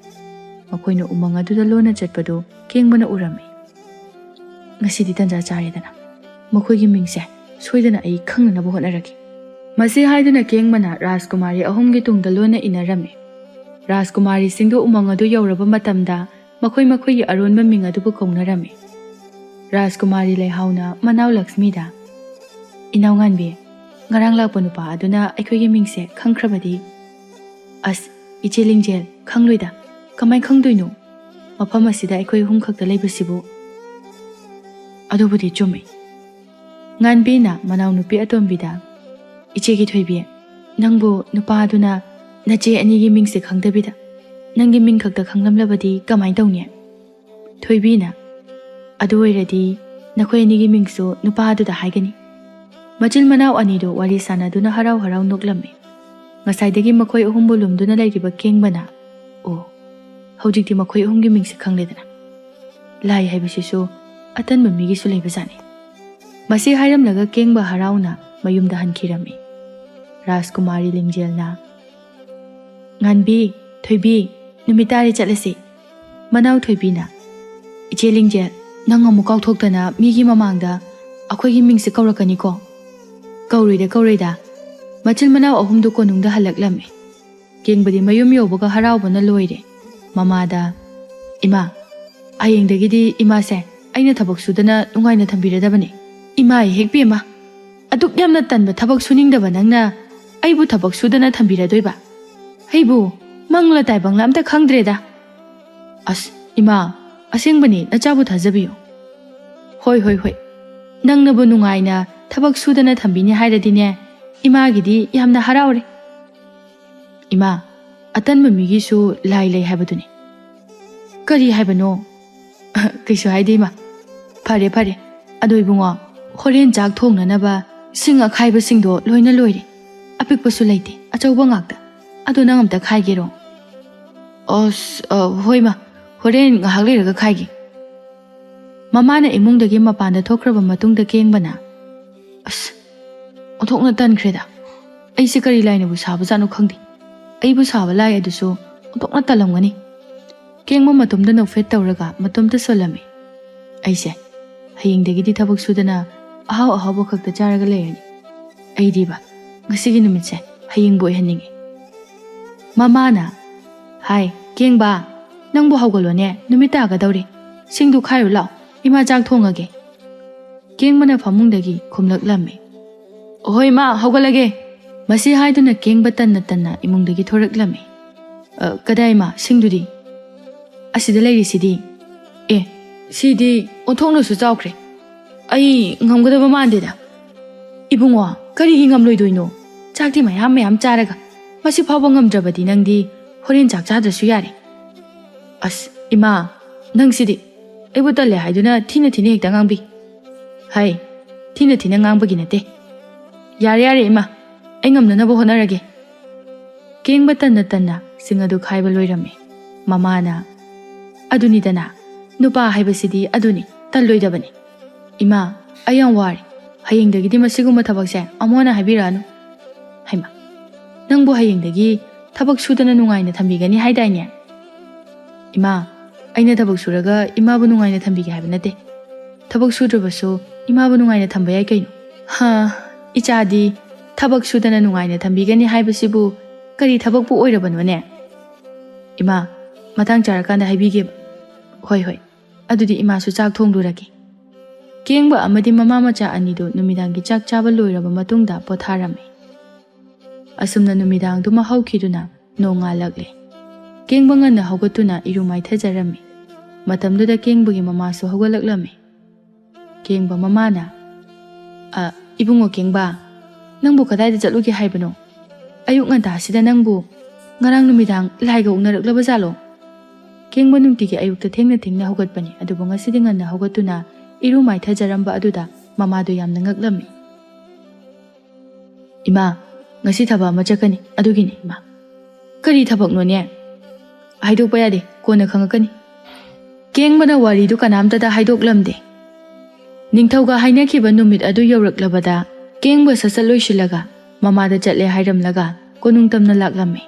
ꯃꯈꯣꯏꯅ ꯎꯃꯪ ꯑꯗꯨꯗ ꯂꯣꯟꯅ ꯆꯠꯄꯗꯨ ꯀꯦꯡꯕꯅ ꯎꯔꯝꯃꯤ꯫ "ꯉꯁꯤꯗꯤ ꯇꯟꯖꯥ ꯆꯥꯔꯦꯗꯅ, ꯃꯈꯣꯏꯒꯤ ꯃꯤꯡꯁꯦ ꯁꯣꯏꯗꯅ ꯑꯩ ꯈꯪꯅꯅꯕ ꯍꯣꯠꯅꯔꯒꯦ꯫" ꯃꯁꯤ ꯍꯥꯏꯗꯨꯅ ꯀꯦꯡꯕꯅ ꯔꯥꯖꯀꯨꯃꯥꯔꯤ ꯑꯍꯨꯝꯒꯤ ꯇꯨꯡꯗ ꯂꯣꯟꯅ ꯏꯟꯅꯔꯝꯃꯤ꯫ ꯔꯥꯖꯀꯨꯃꯥꯔꯤꯁꯤꯡꯗꯨ ꯎꯃꯪ ꯑꯗꯨ ꯌꯧꯔꯕ ꯃꯇꯝꯗ ꯃꯈꯣꯏ ꯃꯈꯣꯏꯒꯤ ꯑꯔꯣꯟꯕ ꯃꯤꯡ ꯑꯗꯨꯕꯨ ꯀꯧꯅꯔꯝꯃꯤ꯫ ꯔꯥꯖꯀꯨꯃꯥꯔꯤ ꯂꯩꯍꯥꯎꯅ ꯃꯅꯥꯎ ꯂꯛꯁꯃꯤꯗ, "ꯏꯅꯥꯎꯉꯥꯟꯕꯤ, ꯉꯔꯥꯡ ꯂꯥꯛꯄ ꯅꯨꯄꯥ ꯑꯗꯨꯅ ꯑꯩꯈꯣꯏꯒꯤ ꯃꯤꯡꯁꯦ ꯈꯪꯈ꯭ꯔꯕꯗꯤ?" "ꯑꯁ, ꯏꯆꯦ ꯂꯤꯡꯖꯦꯜ, ꯈꯪꯂꯣꯏꯗ꯫ ꯀꯃꯥꯏ ꯈꯪꯗꯣꯏꯅꯣ? ꯃꯐꯝ ꯑꯁꯤꯗ ꯑꯩꯈꯣꯏ ꯑꯍꯨꯝ ꯈꯛꯇ ꯂꯩꯕꯁꯤꯕꯨ?" "ꯑꯗꯨꯕꯨꯗꯤ ꯆꯨꯝꯃꯤ꯫" ꯉꯥꯟꯕꯤꯅ ꯃꯅꯥꯎꯅꯨꯄꯤ ꯑꯇꯣꯝꯕꯤꯗ, "ꯏꯆꯦꯒꯤ ꯊꯣꯏꯕꯤ, ꯅꯪꯕꯨ ꯅꯨꯄꯥ ꯑꯗꯨꯅ ꯅꯆꯦ ꯑꯅꯤꯒꯤ ꯃꯤꯡꯁꯦ ꯈꯪꯗꯕꯤꯗ ꯅꯪꯒꯤ ꯃꯤꯡ ꯈꯛꯇ ꯈꯪꯂꯝꯂꯕꯗꯤ ꯀꯃꯥꯏ ꯇꯧꯅꯤ?" ꯊꯣꯏꯕꯤꯅ, "ꯑꯗꯨ ꯑꯣꯏꯔꯗꯤ ꯅꯈꯣꯏ ꯑꯅꯤꯒꯤ ꯃꯤꯡꯁꯨ ꯅꯨꯄꯥ ꯑꯗꯨꯗ ꯍꯥꯏꯒꯅꯤ꯫" ꯃꯆꯤꯟ ꯃꯅꯥꯎ ꯑꯅꯤꯗꯨ ꯋꯥꯔꯤ ꯁꯥꯟꯅꯗꯨꯅ ꯍꯔꯥꯎ ꯍꯔꯥꯎ ꯅꯣꯛꯂꯝꯃꯤ꯫ ꯉꯁꯥꯏꯗꯒꯤ ꯃꯈꯣꯏ ꯑꯍꯨꯝꯕꯨ ꯂꯨꯝꯗꯨꯅ ꯂꯩꯔꯤꯕ ꯀꯦꯡꯕꯅ, "ꯑꯣ, ꯍꯧꯖꯤꯛꯇꯤ ꯃꯈꯣꯏ ꯑꯍꯨꯝꯒꯤ ꯃꯤꯡꯁꯦ ꯈꯪꯂꯦꯗꯅ꯫ ꯂꯥꯏ ꯍꯥꯏꯕꯁꯤꯁꯨ ꯑꯇꯟꯕ ꯃꯤꯒꯤꯁꯨ ꯂꯩꯕꯖꯥꯠꯅꯤ꯫" ꯃꯁꯤ ꯍꯥꯏꯔꯝꯂꯒ ꯀꯦꯡꯕ ꯍꯔꯥꯎꯅ ꯃꯌꯨꯝꯗ ꯍꯟꯈꯤꯔꯝꯃꯤ꯫ ꯔꯥꯖꯀꯨꯃꯥꯔꯤ ꯂꯤꯡꯖꯦꯜꯅ, "ꯉꯥꯟꯕꯤ, ꯊꯣꯏꯕꯤ, ꯅꯨꯃꯤꯠ ꯇꯥꯔꯦ, ꯆꯠꯂꯁꯤ꯫" ꯃꯅꯥꯎ ꯊꯣꯏꯕꯤꯅ, "ꯏꯆꯦ ꯂꯤꯡꯖꯦꯜ, ꯅꯪ ꯑꯃꯨꯛ ꯀꯥꯎꯊꯣꯛꯇꯅ ꯃꯤꯒꯤ ꯃꯃꯥꯡꯗ ꯑꯩꯈꯣꯏꯒꯤ ꯃꯤꯡꯁꯦ ꯀꯧꯔꯛꯀꯅꯤꯀꯣ?" "ꯀꯧꯔꯣꯏꯗ, ꯀꯧꯔꯣꯏꯗ꯫" ꯃꯆꯤꯟ ꯃꯅꯥꯎ ꯑꯍꯨꯝꯗꯨ ꯀꯣꯅꯨꯡꯗ ꯍꯜꯂꯛꯂꯝꯃꯤ꯫ ꯀꯦꯡꯕꯗꯤ ꯃꯌꯨꯝ ꯌꯧꯕꯒ ꯍꯔꯥꯎꯕꯅ ꯂꯣꯏꯔꯦ꯫ ꯃꯃꯥꯗ, "ꯏꯃꯥ, ꯍꯌꯦꯡꯗꯒꯤꯗꯤ ꯏꯃꯥꯁꯦ ꯑꯩꯅ ꯊꯕꯛ ꯁꯨꯗꯅ ꯅꯨꯡꯉꯥꯏꯅ ꯊꯝꯕꯤꯔꯗꯕꯅꯤ꯫" "ꯏꯃꯥ ꯍꯦꯛ ꯄꯦꯝꯃ, ꯑꯗꯨꯛ ꯌꯥꯝꯅ ꯇꯟꯕ ꯊꯕꯛ ꯁꯨꯅꯤꯡꯗꯕ ꯅꯪꯅ ꯑꯩꯕꯨ ꯊꯕꯛ ꯁꯨꯗꯅ ꯊꯝꯕꯤꯔꯗꯣꯏꯕ? ꯑꯩꯕꯨ ꯃꯪꯂ ꯇꯥꯏꯕꯪꯂ ꯑꯝꯇ ꯈꯪꯗ꯭ꯔꯦꯗ꯫" "ꯑꯁ, ꯏꯃꯥ, ꯑꯁꯦꯡꯕꯅꯤ, ꯅꯆꯥꯕꯨ ꯊꯥꯖꯕꯤꯌꯨ꯫" "ꯍꯣꯏ, ꯍꯣꯏ, ꯍꯣꯏ꯫ ꯅꯪꯅꯕꯨ ꯅꯨꯡꯉꯥꯏꯅ ꯊꯕꯛ ꯁꯨꯗꯅ ꯊꯝꯕꯤꯅꯤ ꯍꯥꯏꯔꯗꯤꯅꯦ, ꯏꯃꯥꯒꯤꯗꯤ ꯌꯥꯝꯅ ꯍꯔꯥꯎꯔꯦ꯫" "ꯏꯃꯥ, ꯑꯇꯟꯕ ꯃꯤꯒꯤꯁꯨ ꯂꯥꯏ ꯂꯩ ꯍꯥꯏꯕꯗꯨꯅꯤ꯫" "ꯀꯔꯤ ꯍꯥꯏꯕꯅꯣ?" "ꯀꯩꯁꯨ ꯍꯥꯏꯗꯦ, ꯏꯃꯥ꯫" "ꯐꯔꯦ, ꯐꯔꯦ꯫ ꯑꯗꯣ ꯏꯕꯨꯡꯉꯣ, ꯍꯣꯔꯦꯟ ꯆꯥꯛ ꯊꯣꯡꯅꯅꯕ ꯁꯤꯡ ꯑꯈꯥꯏꯕꯁꯤꯡꯗꯣ ꯂꯣꯏꯅ ꯂꯣꯏꯔꯦ꯫ ꯑꯄꯤꯛꯄꯁꯨ ꯂꯩꯇꯦ, ꯑꯆꯧꯕ ꯉꯥꯛꯇ꯫ ꯑꯗꯣ ꯅꯪ ꯑꯝꯇ ꯈꯥꯏꯒꯦꯔꯣ?" "ꯑꯁ, ꯑ, ꯍꯣꯏ, ꯏꯃꯥ꯫ ꯍꯣꯔꯦꯟ ꯉꯥꯏꯍꯥꯛ ꯂꯩꯔꯒ ꯈꯥꯏꯒꯦ꯫" ꯃꯃꯥꯅ ꯏꯃꯨꯡꯗꯒꯤ ꯃꯄꯥꯟꯗ ꯊꯣꯛꯈ꯭ꯔꯕ ꯃꯇꯨꯡꯗ ꯀꯦꯡꯕꯅ, "ꯑꯁ, ꯑꯣꯟꯊꯣꯛꯅ ꯇꯟꯈ꯭ꯔꯦꯗ꯫ ꯑꯩꯁꯦ ꯀꯔꯤ ꯂꯥꯏꯅꯕꯨ ꯁꯥꯕꯖꯥꯠꯅꯣ ꯈꯪꯗꯦ꯫ ꯑꯩꯕꯨ ꯁꯥꯕ ꯂꯥꯏ ꯑꯗꯨꯁꯨ ꯑꯣꯟꯊꯣꯛꯅ ꯇꯜꯂꯝꯒꯅꯤ꯫" ꯀꯦꯡꯕ ꯃꯇꯣꯝꯇ ꯅꯣꯛꯐꯦꯠ ꯇꯧꯔꯒ ꯃꯇꯣꯝꯇ ꯁꯣꯜꯂꯝꯃꯤ꯫ "ꯑꯩꯁꯦ ꯍꯌꯦꯡꯗꯒꯤꯗꯤ ꯊꯕꯛ ꯁꯨꯗꯅ ꯑꯍꯥꯎ ꯑꯍꯥꯎꯕ ꯈꯛꯇ ꯆꯥꯔꯒ ꯂꯩꯔꯅꯤ꯫ ꯑꯩꯗꯤꯕ ꯉꯁꯤꯒꯤ ꯅꯨꯃꯤꯠꯁꯦ ꯍꯌꯦꯡꯕꯨ ꯑꯣꯏꯍꯟꯅꯤꯡꯉꯤ꯫" ꯃꯃꯥꯅ, "ꯍꯥꯏ, ꯀꯦꯡꯕ, ꯅꯪꯕꯨ ꯍꯧꯒꯠꯂꯣꯅꯦ, ꯅꯨꯃꯤꯠ ꯇꯥꯒꯗꯧꯔꯦ꯫ ꯁꯤꯡꯗꯨ ꯈꯥꯏꯔꯨ ꯂꯥꯎ, ꯏꯃꯥ ꯆꯥꯛ ꯊꯣꯡꯉꯒꯦ꯫" ꯀꯦꯡꯕꯅ ꯐꯃꯨꯡꯗꯒꯤ ꯈꯨꯝꯂꯛꯂꯝꯃꯤ꯫ "ꯑꯍꯣꯏ ꯏꯃꯥ, ꯍꯧꯒꯠꯂꯒꯦ꯫" ꯃꯁꯤ ꯍꯥꯏꯗꯨꯅ ꯀꯦꯡꯕ ꯇꯟꯅ ꯇꯟꯅ ꯏꯃꯨꯡꯗꯒꯤ ꯊꯣꯔꯛꯂꯝꯃꯤ꯫ "ꯑ, ꯀꯗꯥꯏ ꯏꯃꯥ, ꯁꯤꯡꯗꯨꯗꯤ?" "ꯑꯁꯤꯗ ꯂꯩꯔꯤꯁꯤꯗꯤ꯫" "ꯑꯦ, ꯁꯤꯗꯤ ꯑꯣꯟꯊꯣꯛꯅꯁꯨ ꯆꯥꯎꯈ꯭ꯔꯦ꯫ ꯑꯩ ꯉꯝꯒꯗꯕ ꯃꯥꯟꯗꯦꯗ꯫" "ꯏꯕꯨꯡꯉꯣ, ꯀꯔꯤꯒꯤ ꯉꯝꯂꯣꯏꯗꯣꯏꯅꯣ? ꯆꯥꯛꯇꯤ ꯃꯌꯥꯝ ꯃꯌꯥꯝ ꯆꯥꯔꯒ꯫ ꯃꯁꯤ ꯐꯥꯎꯕ ꯉꯝꯗ꯭ꯔꯕꯗꯤ ꯅꯪꯗꯤ ꯍꯣꯔꯦꯟ ꯆꯥꯛ ꯆꯥꯗ꯭ꯔꯁꯨ ꯌꯥꯔꯦ꯫" "ꯑꯁ, ꯏꯃꯥ, ꯅꯪꯁꯤꯗꯤ꯫ ꯑꯩꯕꯨ ꯇꯜꯂꯦ ꯍꯥꯏꯗꯨꯅ ꯊꯤꯅ ꯊꯤꯅ ꯍꯦꯛꯇ ꯉꯥꯡꯕꯤ꯫" "ꯍꯥꯏ, ꯊꯤꯅ ꯊꯤꯅ ꯉꯥꯡꯕꯒꯤ ꯅꯠꯇꯦ꯫ ꯌꯥꯔꯦ, ꯌꯥꯔꯦ ꯏꯃꯥ, ꯑꯩ ꯉꯝꯅꯅꯕ ꯍꯣꯠꯅꯔꯒꯦ꯫" ꯀꯦꯡꯕ ꯇꯟꯅ ꯇꯟꯅ ꯁꯤꯡ ꯑꯗꯨ ꯈꯥꯏꯕ ꯂꯣꯏꯔꯝꯃꯤ꯫ ꯃꯃꯥꯅ, "ꯑꯗꯨꯅꯤꯗꯅ, ꯅꯨꯄꯥ ꯍꯥꯏꯕꯁꯤꯗꯤ ꯑꯗꯨꯅꯤ, ꯇꯜꯂꯣꯏꯗꯕꯅꯤ꯫ ꯏꯃꯥ, ꯑꯩ ꯌꯥꯝ ꯋꯥꯔꯦ꯫ ꯍꯌꯦꯡꯗꯒꯤꯗꯤ ꯃꯁꯤꯒꯨꯝꯕ ꯊꯕꯛꯁꯦ ꯑꯃꯨꯛ ꯍꯟꯅ ꯍꯥꯏꯕꯤꯔꯛꯑꯅꯨ꯫" "ꯍꯩꯃꯥ, ꯅꯪꯕꯨ ꯍꯌꯦꯡꯗꯒꯤ ꯊꯕꯛ ꯁꯨꯗꯅ ꯅꯨꯡꯉꯥꯏꯅ ꯊꯝꯕꯤꯒꯅꯤ ꯍꯥꯏꯗꯥꯏꯅꯦ?" "ꯏꯃꯥ, ꯑꯩꯅ ꯊꯕꯛ ꯁꯨꯔꯒ ꯏꯃꯥꯕꯨ ꯅꯨꯡꯉꯥꯏꯅ ꯊꯝꯕꯤꯒꯦ ꯍꯥꯏꯕ ꯅꯠꯇꯦ꯫ ꯊꯕꯛ ꯁꯨꯗ꯭ꯔꯕꯁꯨ ꯏꯃꯥꯕꯨ ꯅꯨꯡꯉꯥꯏꯅ ꯊꯝꯕ ꯌꯥꯏ ꯀꯩꯅꯣ꯫" "ꯍꯥ, ꯏꯆꯥꯗꯤ ꯊꯕꯛ ꯁꯨꯗꯅ ꯅꯨꯡꯉꯥꯏꯅ ꯊꯝꯕꯤꯒꯅꯤ ꯍꯥꯏꯕꯁꯤꯕꯨ ꯀꯔꯤ ꯊꯕꯛꯄꯨ ꯑꯣꯏꯔꯕꯅꯣꯅꯦ?" "ꯏꯃꯥ, ꯃꯇꯥꯡ ꯆꯥꯔꯀꯥꯟꯗ ꯍꯥꯏꯕꯤꯒꯦꯕ꯫" "ꯍꯣꯏ, ꯍꯣꯏ, ꯑꯗꯨꯗꯤ ꯏꯃꯥꯁꯨ ꯆꯥꯛ ꯊꯣꯡꯂꯨꯔꯒꯦ꯫" ꯀꯦꯡꯕ ꯑꯃꯗꯤ ꯃꯃꯥ ꯃꯆꯥ ꯑꯅꯤꯗꯨ ꯅꯨꯃꯤꯗꯥꯡꯒꯤ ꯆꯥꯛ ꯆꯥꯕ ꯂꯣꯏꯔꯕ ꯃꯇꯨꯡꯗ ꯄꯣꯊꯥꯔꯝꯃꯤ꯫ ꯑꯁꯨꯝꯅ ꯅꯨꯃꯤꯗꯥꯡꯗꯨꯃ ꯍꯧꯈꯤꯗꯨꯅ ꯅꯣꯡꯉꯥꯜꯂꯛꯂꯦ꯫ ꯀꯦꯡꯕ ꯉꯟꯅ ꯍꯧꯒꯠꯇꯨꯅ ꯏꯔꯨ ꯃꯥꯏꯊꯖꯔꯝꯃꯤ꯫ ꯃꯇꯝꯗꯨꯗ ꯀꯦꯡꯕꯒꯤ ꯃꯃꯥꯁꯨ ꯍꯧꯒꯠꯂꯛꯂꯝꯃꯤ꯫ ꯀꯦꯡꯕ ꯃꯃꯥꯅ, "ꯑ, ꯏꯕꯨꯡꯉꯣ ꯀꯦꯡꯕ, ꯅꯪꯕꯨ ꯀꯗꯥꯏꯗ ꯆꯠꯂꯨꯒꯦ ꯍꯥꯏꯕꯅꯣ? ꯑꯌꯨꯛ ꯉꯟꯇꯥꯁꯤꯗ ꯅꯪꯕꯨ ꯉꯔꯥꯡ ꯅꯨꯃꯤꯗꯥꯡ ꯂꯥꯏꯒ ꯎꯅꯔꯛꯂꯕ ꯖꯥꯠꯂꯣ?" ꯀꯦꯡꯕ ꯅꯨꯡꯇꯤꯒꯤ ꯑꯌꯨꯛꯇ ꯊꯦꯡꯅ ꯊꯦꯡꯅ ꯍꯧꯒꯠꯄꯅꯤ, ꯑꯗꯨꯕꯨ ꯉꯁꯤꯗꯤ ꯉꯟꯅ ꯍꯧꯒꯠꯇꯨꯅ ꯏꯔꯨ ꯃꯥꯏꯊꯖꯔꯝꯕ ꯑꯗꯨꯗ ꯃꯃꯥꯗꯨ ꯌꯥꯝꯅ ꯉꯛꯂꯝꯃꯤ꯫ "ꯏꯃꯥ, ꯉꯁꯤ ꯊꯕꯛ ꯑꯃ ꯆꯠꯀꯅꯤ, ꯑꯗꯨꯒꯤꯅꯤ ꯏꯃꯥ꯫" "ꯀꯔꯤ ꯊꯕꯛꯅꯣꯅꯦ?" "ꯍꯥꯏꯗꯣꯛꯄ ꯌꯥꯗꯦ, ꯀꯣꯟꯅ ꯈꯪꯉꯛꯀꯅꯤ꯫" ꯀꯦꯡꯕꯅ ꯋꯥꯔꯤꯗꯨ ꯀꯅꯥꯝꯇꯗ ꯍꯥꯏꯗꯣꯛꯂꯝꯗꯦ꯫ ꯅꯤꯡꯊꯧꯒ ꯍꯥꯏꯅꯈꯤꯕ ꯅꯨꯃꯤꯠ ꯑꯗꯨ ꯌꯧꯔꯛꯂꯕꯗ ꯀꯦꯡꯕ ꯁꯠ ꯁꯠ ꯂꯣꯏꯁꯤꯜꯂꯒ ꯃꯃꯥꯗ ꯆꯠꯂꯦ ꯍꯥꯏꯔꯝꯂꯒ ꯀꯣꯅꯨꯡ ꯇꯝꯅ ꯂꯥꯛꯂꯝꯃꯤ꯫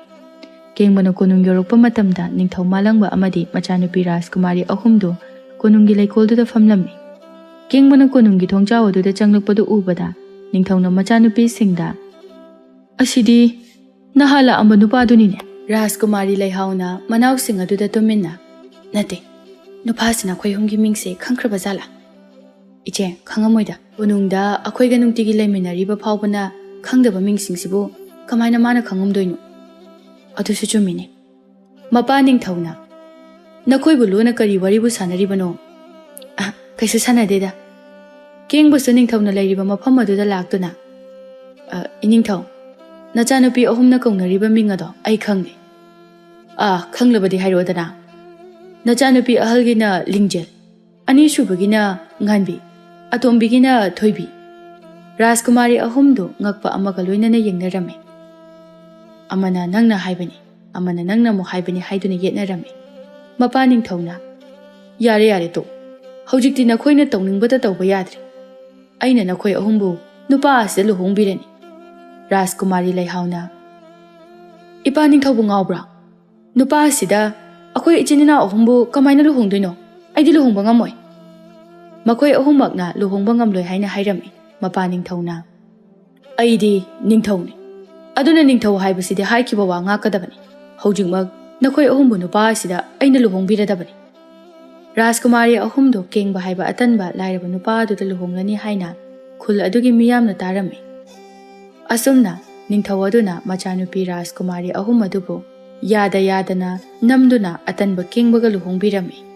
ꯀꯦꯡꯕꯅ ꯀꯣꯅꯨꯡ ꯌꯧꯔꯛꯄ ꯃꯇꯝꯗ ꯅꯤꯡꯊꯧ ꯃꯥꯂꯪꯕ ꯑꯃꯗꯤ ꯃꯆꯥꯅꯨꯄꯤ ꯔꯥꯖꯀꯨꯃꯥꯔꯤ ꯑꯍꯨꯝꯗꯨ ꯀꯣꯅꯨꯡꯒꯤ ꯂꯩꯀꯣꯜꯗꯨꯗ ꯐꯝꯂꯝꯃꯤ꯫ ꯀꯦꯡꯕꯅ ꯀꯣꯅꯨꯡꯒꯤ ꯊꯣꯡꯖꯥꯎ ꯑꯗꯨꯗ ꯆꯪꯂꯛꯄꯗꯨ ꯎꯕꯗ ꯅꯤꯡꯊꯧꯅ ꯃꯆꯥꯅꯨꯄꯤꯁꯤꯡꯗ, "ꯑꯁꯤꯗꯤ ꯅꯍꯥꯟ ꯂꯥꯛꯑꯝꯕ ꯅꯨꯄꯥꯗꯨꯅꯤꯅꯦ?" ꯔꯥꯖꯀꯨꯃꯥꯔꯤ ꯂꯩꯍꯥꯎꯅ ꯃꯅꯥꯎꯁꯤꯡ ꯑꯗꯨꯗ ꯇꯨꯃꯤꯟꯅ, "ꯅꯠꯇꯦ, ꯅꯨꯄꯥꯁꯤꯅ ꯑꯩꯈꯣꯏ ꯑꯍꯨꯝꯒꯤ ꯃꯤꯡꯁꯦ ꯈꯪꯈ꯭ꯔꯕ ꯖꯥꯠꯂꯥ?" "ꯏꯆꯦ, ꯈꯪꯉꯝꯃꯣꯏꯗ꯫ ꯀꯣꯅꯨꯡꯗ ꯑꯩꯈꯣꯏꯒ ꯅꯨꯡꯇꯤꯒꯤ ꯂꯩꯃꯤꯟꯅꯔꯤꯕ ꯐꯥꯎꯕꯅ ꯈꯪꯗꯕ ꯃꯤꯡꯁꯤꯡꯁꯤꯕꯨ ꯀꯃꯥꯏꯅ ꯃꯥꯅ ꯈꯪꯉꯝꯗꯣꯏꯅꯣ?" "ꯑꯗꯨꯁꯨ ꯆꯨꯝꯃꯤꯅꯦ꯫" ꯃꯄꯥ ꯅꯤꯡꯊꯧꯅ, "ꯅꯈꯣꯏꯕꯨ ꯂꯣꯟꯅ ꯀꯔꯤ ꯋꯥꯔꯤꯕꯨ ꯁꯥꯟꯅꯔꯤꯕꯅꯣ?" "ꯑ, ꯀꯩꯁꯨ ꯁꯥꯟꯅꯗꯦꯗ꯫" ꯀꯦꯡꯕꯁꯨ ꯅꯤꯡꯊꯧꯅ ꯂꯩꯔꯤꯕ ꯃꯐꯝ ꯑꯗꯨꯗ ꯂꯥꯛꯇꯨꯅ, "ꯑ, ꯏꯅꯤꯡꯊꯧ, ꯅꯆꯥꯅꯨꯄꯤ ꯑꯍꯨꯝꯅ ꯀꯧꯅꯔꯤꯕ ꯃꯤꯡ ꯑꯗꯣ ꯑꯩ ꯈꯪꯂꯦ꯫" "ꯑꯥ, ꯈꯪꯂꯕꯗꯤ ꯍꯥꯏꯔꯛꯑꯣꯗꯅ꯫" "ꯅꯆꯥꯅꯨꯄꯤ ꯑꯍꯜꯒꯤꯅ ꯂꯤꯡꯖꯦꯜ, ꯑꯅꯤꯁꯨꯕꯒꯤꯅ ꯉꯥꯟꯕꯤ, ꯑꯇꯣꯝꯕꯤꯒꯤꯅ ꯊꯣꯏꯕꯤ꯫" ꯔꯥꯖꯀꯨꯃꯥꯔꯤ ꯑꯍꯨꯝꯗꯨ ꯉꯛꯄ ꯑꯃꯒ ꯂꯣꯏꯅꯅ ꯌꯦꯡꯅꯔꯝꯃꯤ꯫ ꯑꯃꯅ "ꯅꯪꯅ ꯍꯥꯏꯕꯅꯤ", ꯑꯃꯅ "ꯅꯪꯅ ꯑꯃꯨꯛ ꯍꯥꯏꯕꯅꯤ" ꯍꯥꯏꯗꯨꯅ ꯌꯦꯠꯅꯔꯝꯃꯤ꯫ ꯃꯄꯥ ꯅꯤꯡꯊꯧꯅ, "ꯌꯥꯔꯦ, ꯌꯥꯔꯦ, ꯇꯣꯛ꯫ ꯍꯧꯖꯤꯛꯇꯤ ꯅꯈꯣꯏꯅ ꯇꯧꯅꯤꯡꯕꯇ ꯇꯧꯕ ꯌꯥꯗ꯭ꯔꯦ꯫ ꯑꯩꯅ ꯅꯈꯣꯏ ꯑꯍꯨꯝꯕꯨ ꯅꯨꯄꯥ ꯑꯁꯤꯗ ꯂꯨꯍꯣꯡꯕꯤꯔꯅꯤ꯫" ꯔꯥꯖꯀꯨꯃꯥꯔꯤ ꯂꯩꯍꯥꯎꯅ, "ꯏꯄꯥ ꯅꯤꯡꯊꯧꯕꯨ ꯉꯥꯎꯕ꯭ꯔꯥ? ꯅꯨꯄꯥ ꯑꯁꯤꯗ ꯑꯩꯈꯣꯏ ꯏꯆꯤꯟ ꯏꯅꯥꯎ ꯑꯍꯨꯝꯕꯨ ꯀꯃꯥꯏꯅ ꯂꯨꯍꯣꯡꯗꯣꯏꯅꯣ? ꯑꯩꯗꯤ ꯂꯨꯍꯣꯡꯕ ꯉꯝꯃꯣꯏ꯫" ꯃꯈꯣꯏ ꯑꯍꯨꯝꯃꯛꯅ ꯂꯨꯍꯣꯡꯕ ꯉꯝꯂꯣꯏ ꯍꯥꯏꯅ ꯍꯥꯏꯔꯝꯃꯤ꯫ ꯃꯄꯥ ꯅꯤꯡꯊꯧꯅ, "ꯑꯩꯗꯤ ꯅꯤꯡꯊꯧꯅꯤ꯫ ꯑꯗꯨꯅ ꯅꯤꯡꯊꯧ ꯍꯥꯏꯕꯁꯤꯗꯤ ꯍꯥꯏꯈꯤꯕ ꯋꯥ ꯉꯥꯛꯀꯗꯕꯅꯤ꯫ ꯍꯧꯖꯤꯛꯃꯛ ꯅꯈꯣꯏ ꯑꯍꯨꯝꯕꯨ ꯅꯨꯄꯥ ꯑꯁꯤꯗ ꯑꯩꯅ ꯂꯨꯍꯣꯡꯕꯤꯔꯗꯕꯅꯤ꯫" ꯔꯥꯖꯀꯨꯃꯥꯔꯤ ꯑꯍꯨꯝꯗꯨ ꯀꯦꯡꯕ ꯍꯥꯏꯕ ꯑꯇꯟꯕ ꯂꯥꯏꯔꯕ ꯅꯨꯄꯥ ꯑꯗꯨꯗ ꯂꯨꯍꯣꯡꯂꯅꯤ ꯍꯥꯏꯅ ꯈꯨꯜ ꯑꯗꯨꯒꯤ ꯃꯤꯌꯥꯝꯅ ꯇꯥꯔꯝꯃꯤ꯫ ꯑꯁꯨꯝꯅ ꯅꯤꯡꯊꯧ ꯑꯗꯨꯅ ꯃꯆꯥꯅꯨꯄꯤ ꯔꯥꯖꯀꯨꯃꯥꯔꯤ ꯑꯍꯨꯝ ꯑꯗꯨꯕꯨ ꯌꯥꯗ ꯌꯥꯗꯅ ꯅꯝꯗꯨꯅ ꯑꯇꯟꯕ ꯀꯦꯡꯕꯒ ꯂꯨꯍꯣꯡꯕꯤꯔꯝꯃꯤ꯫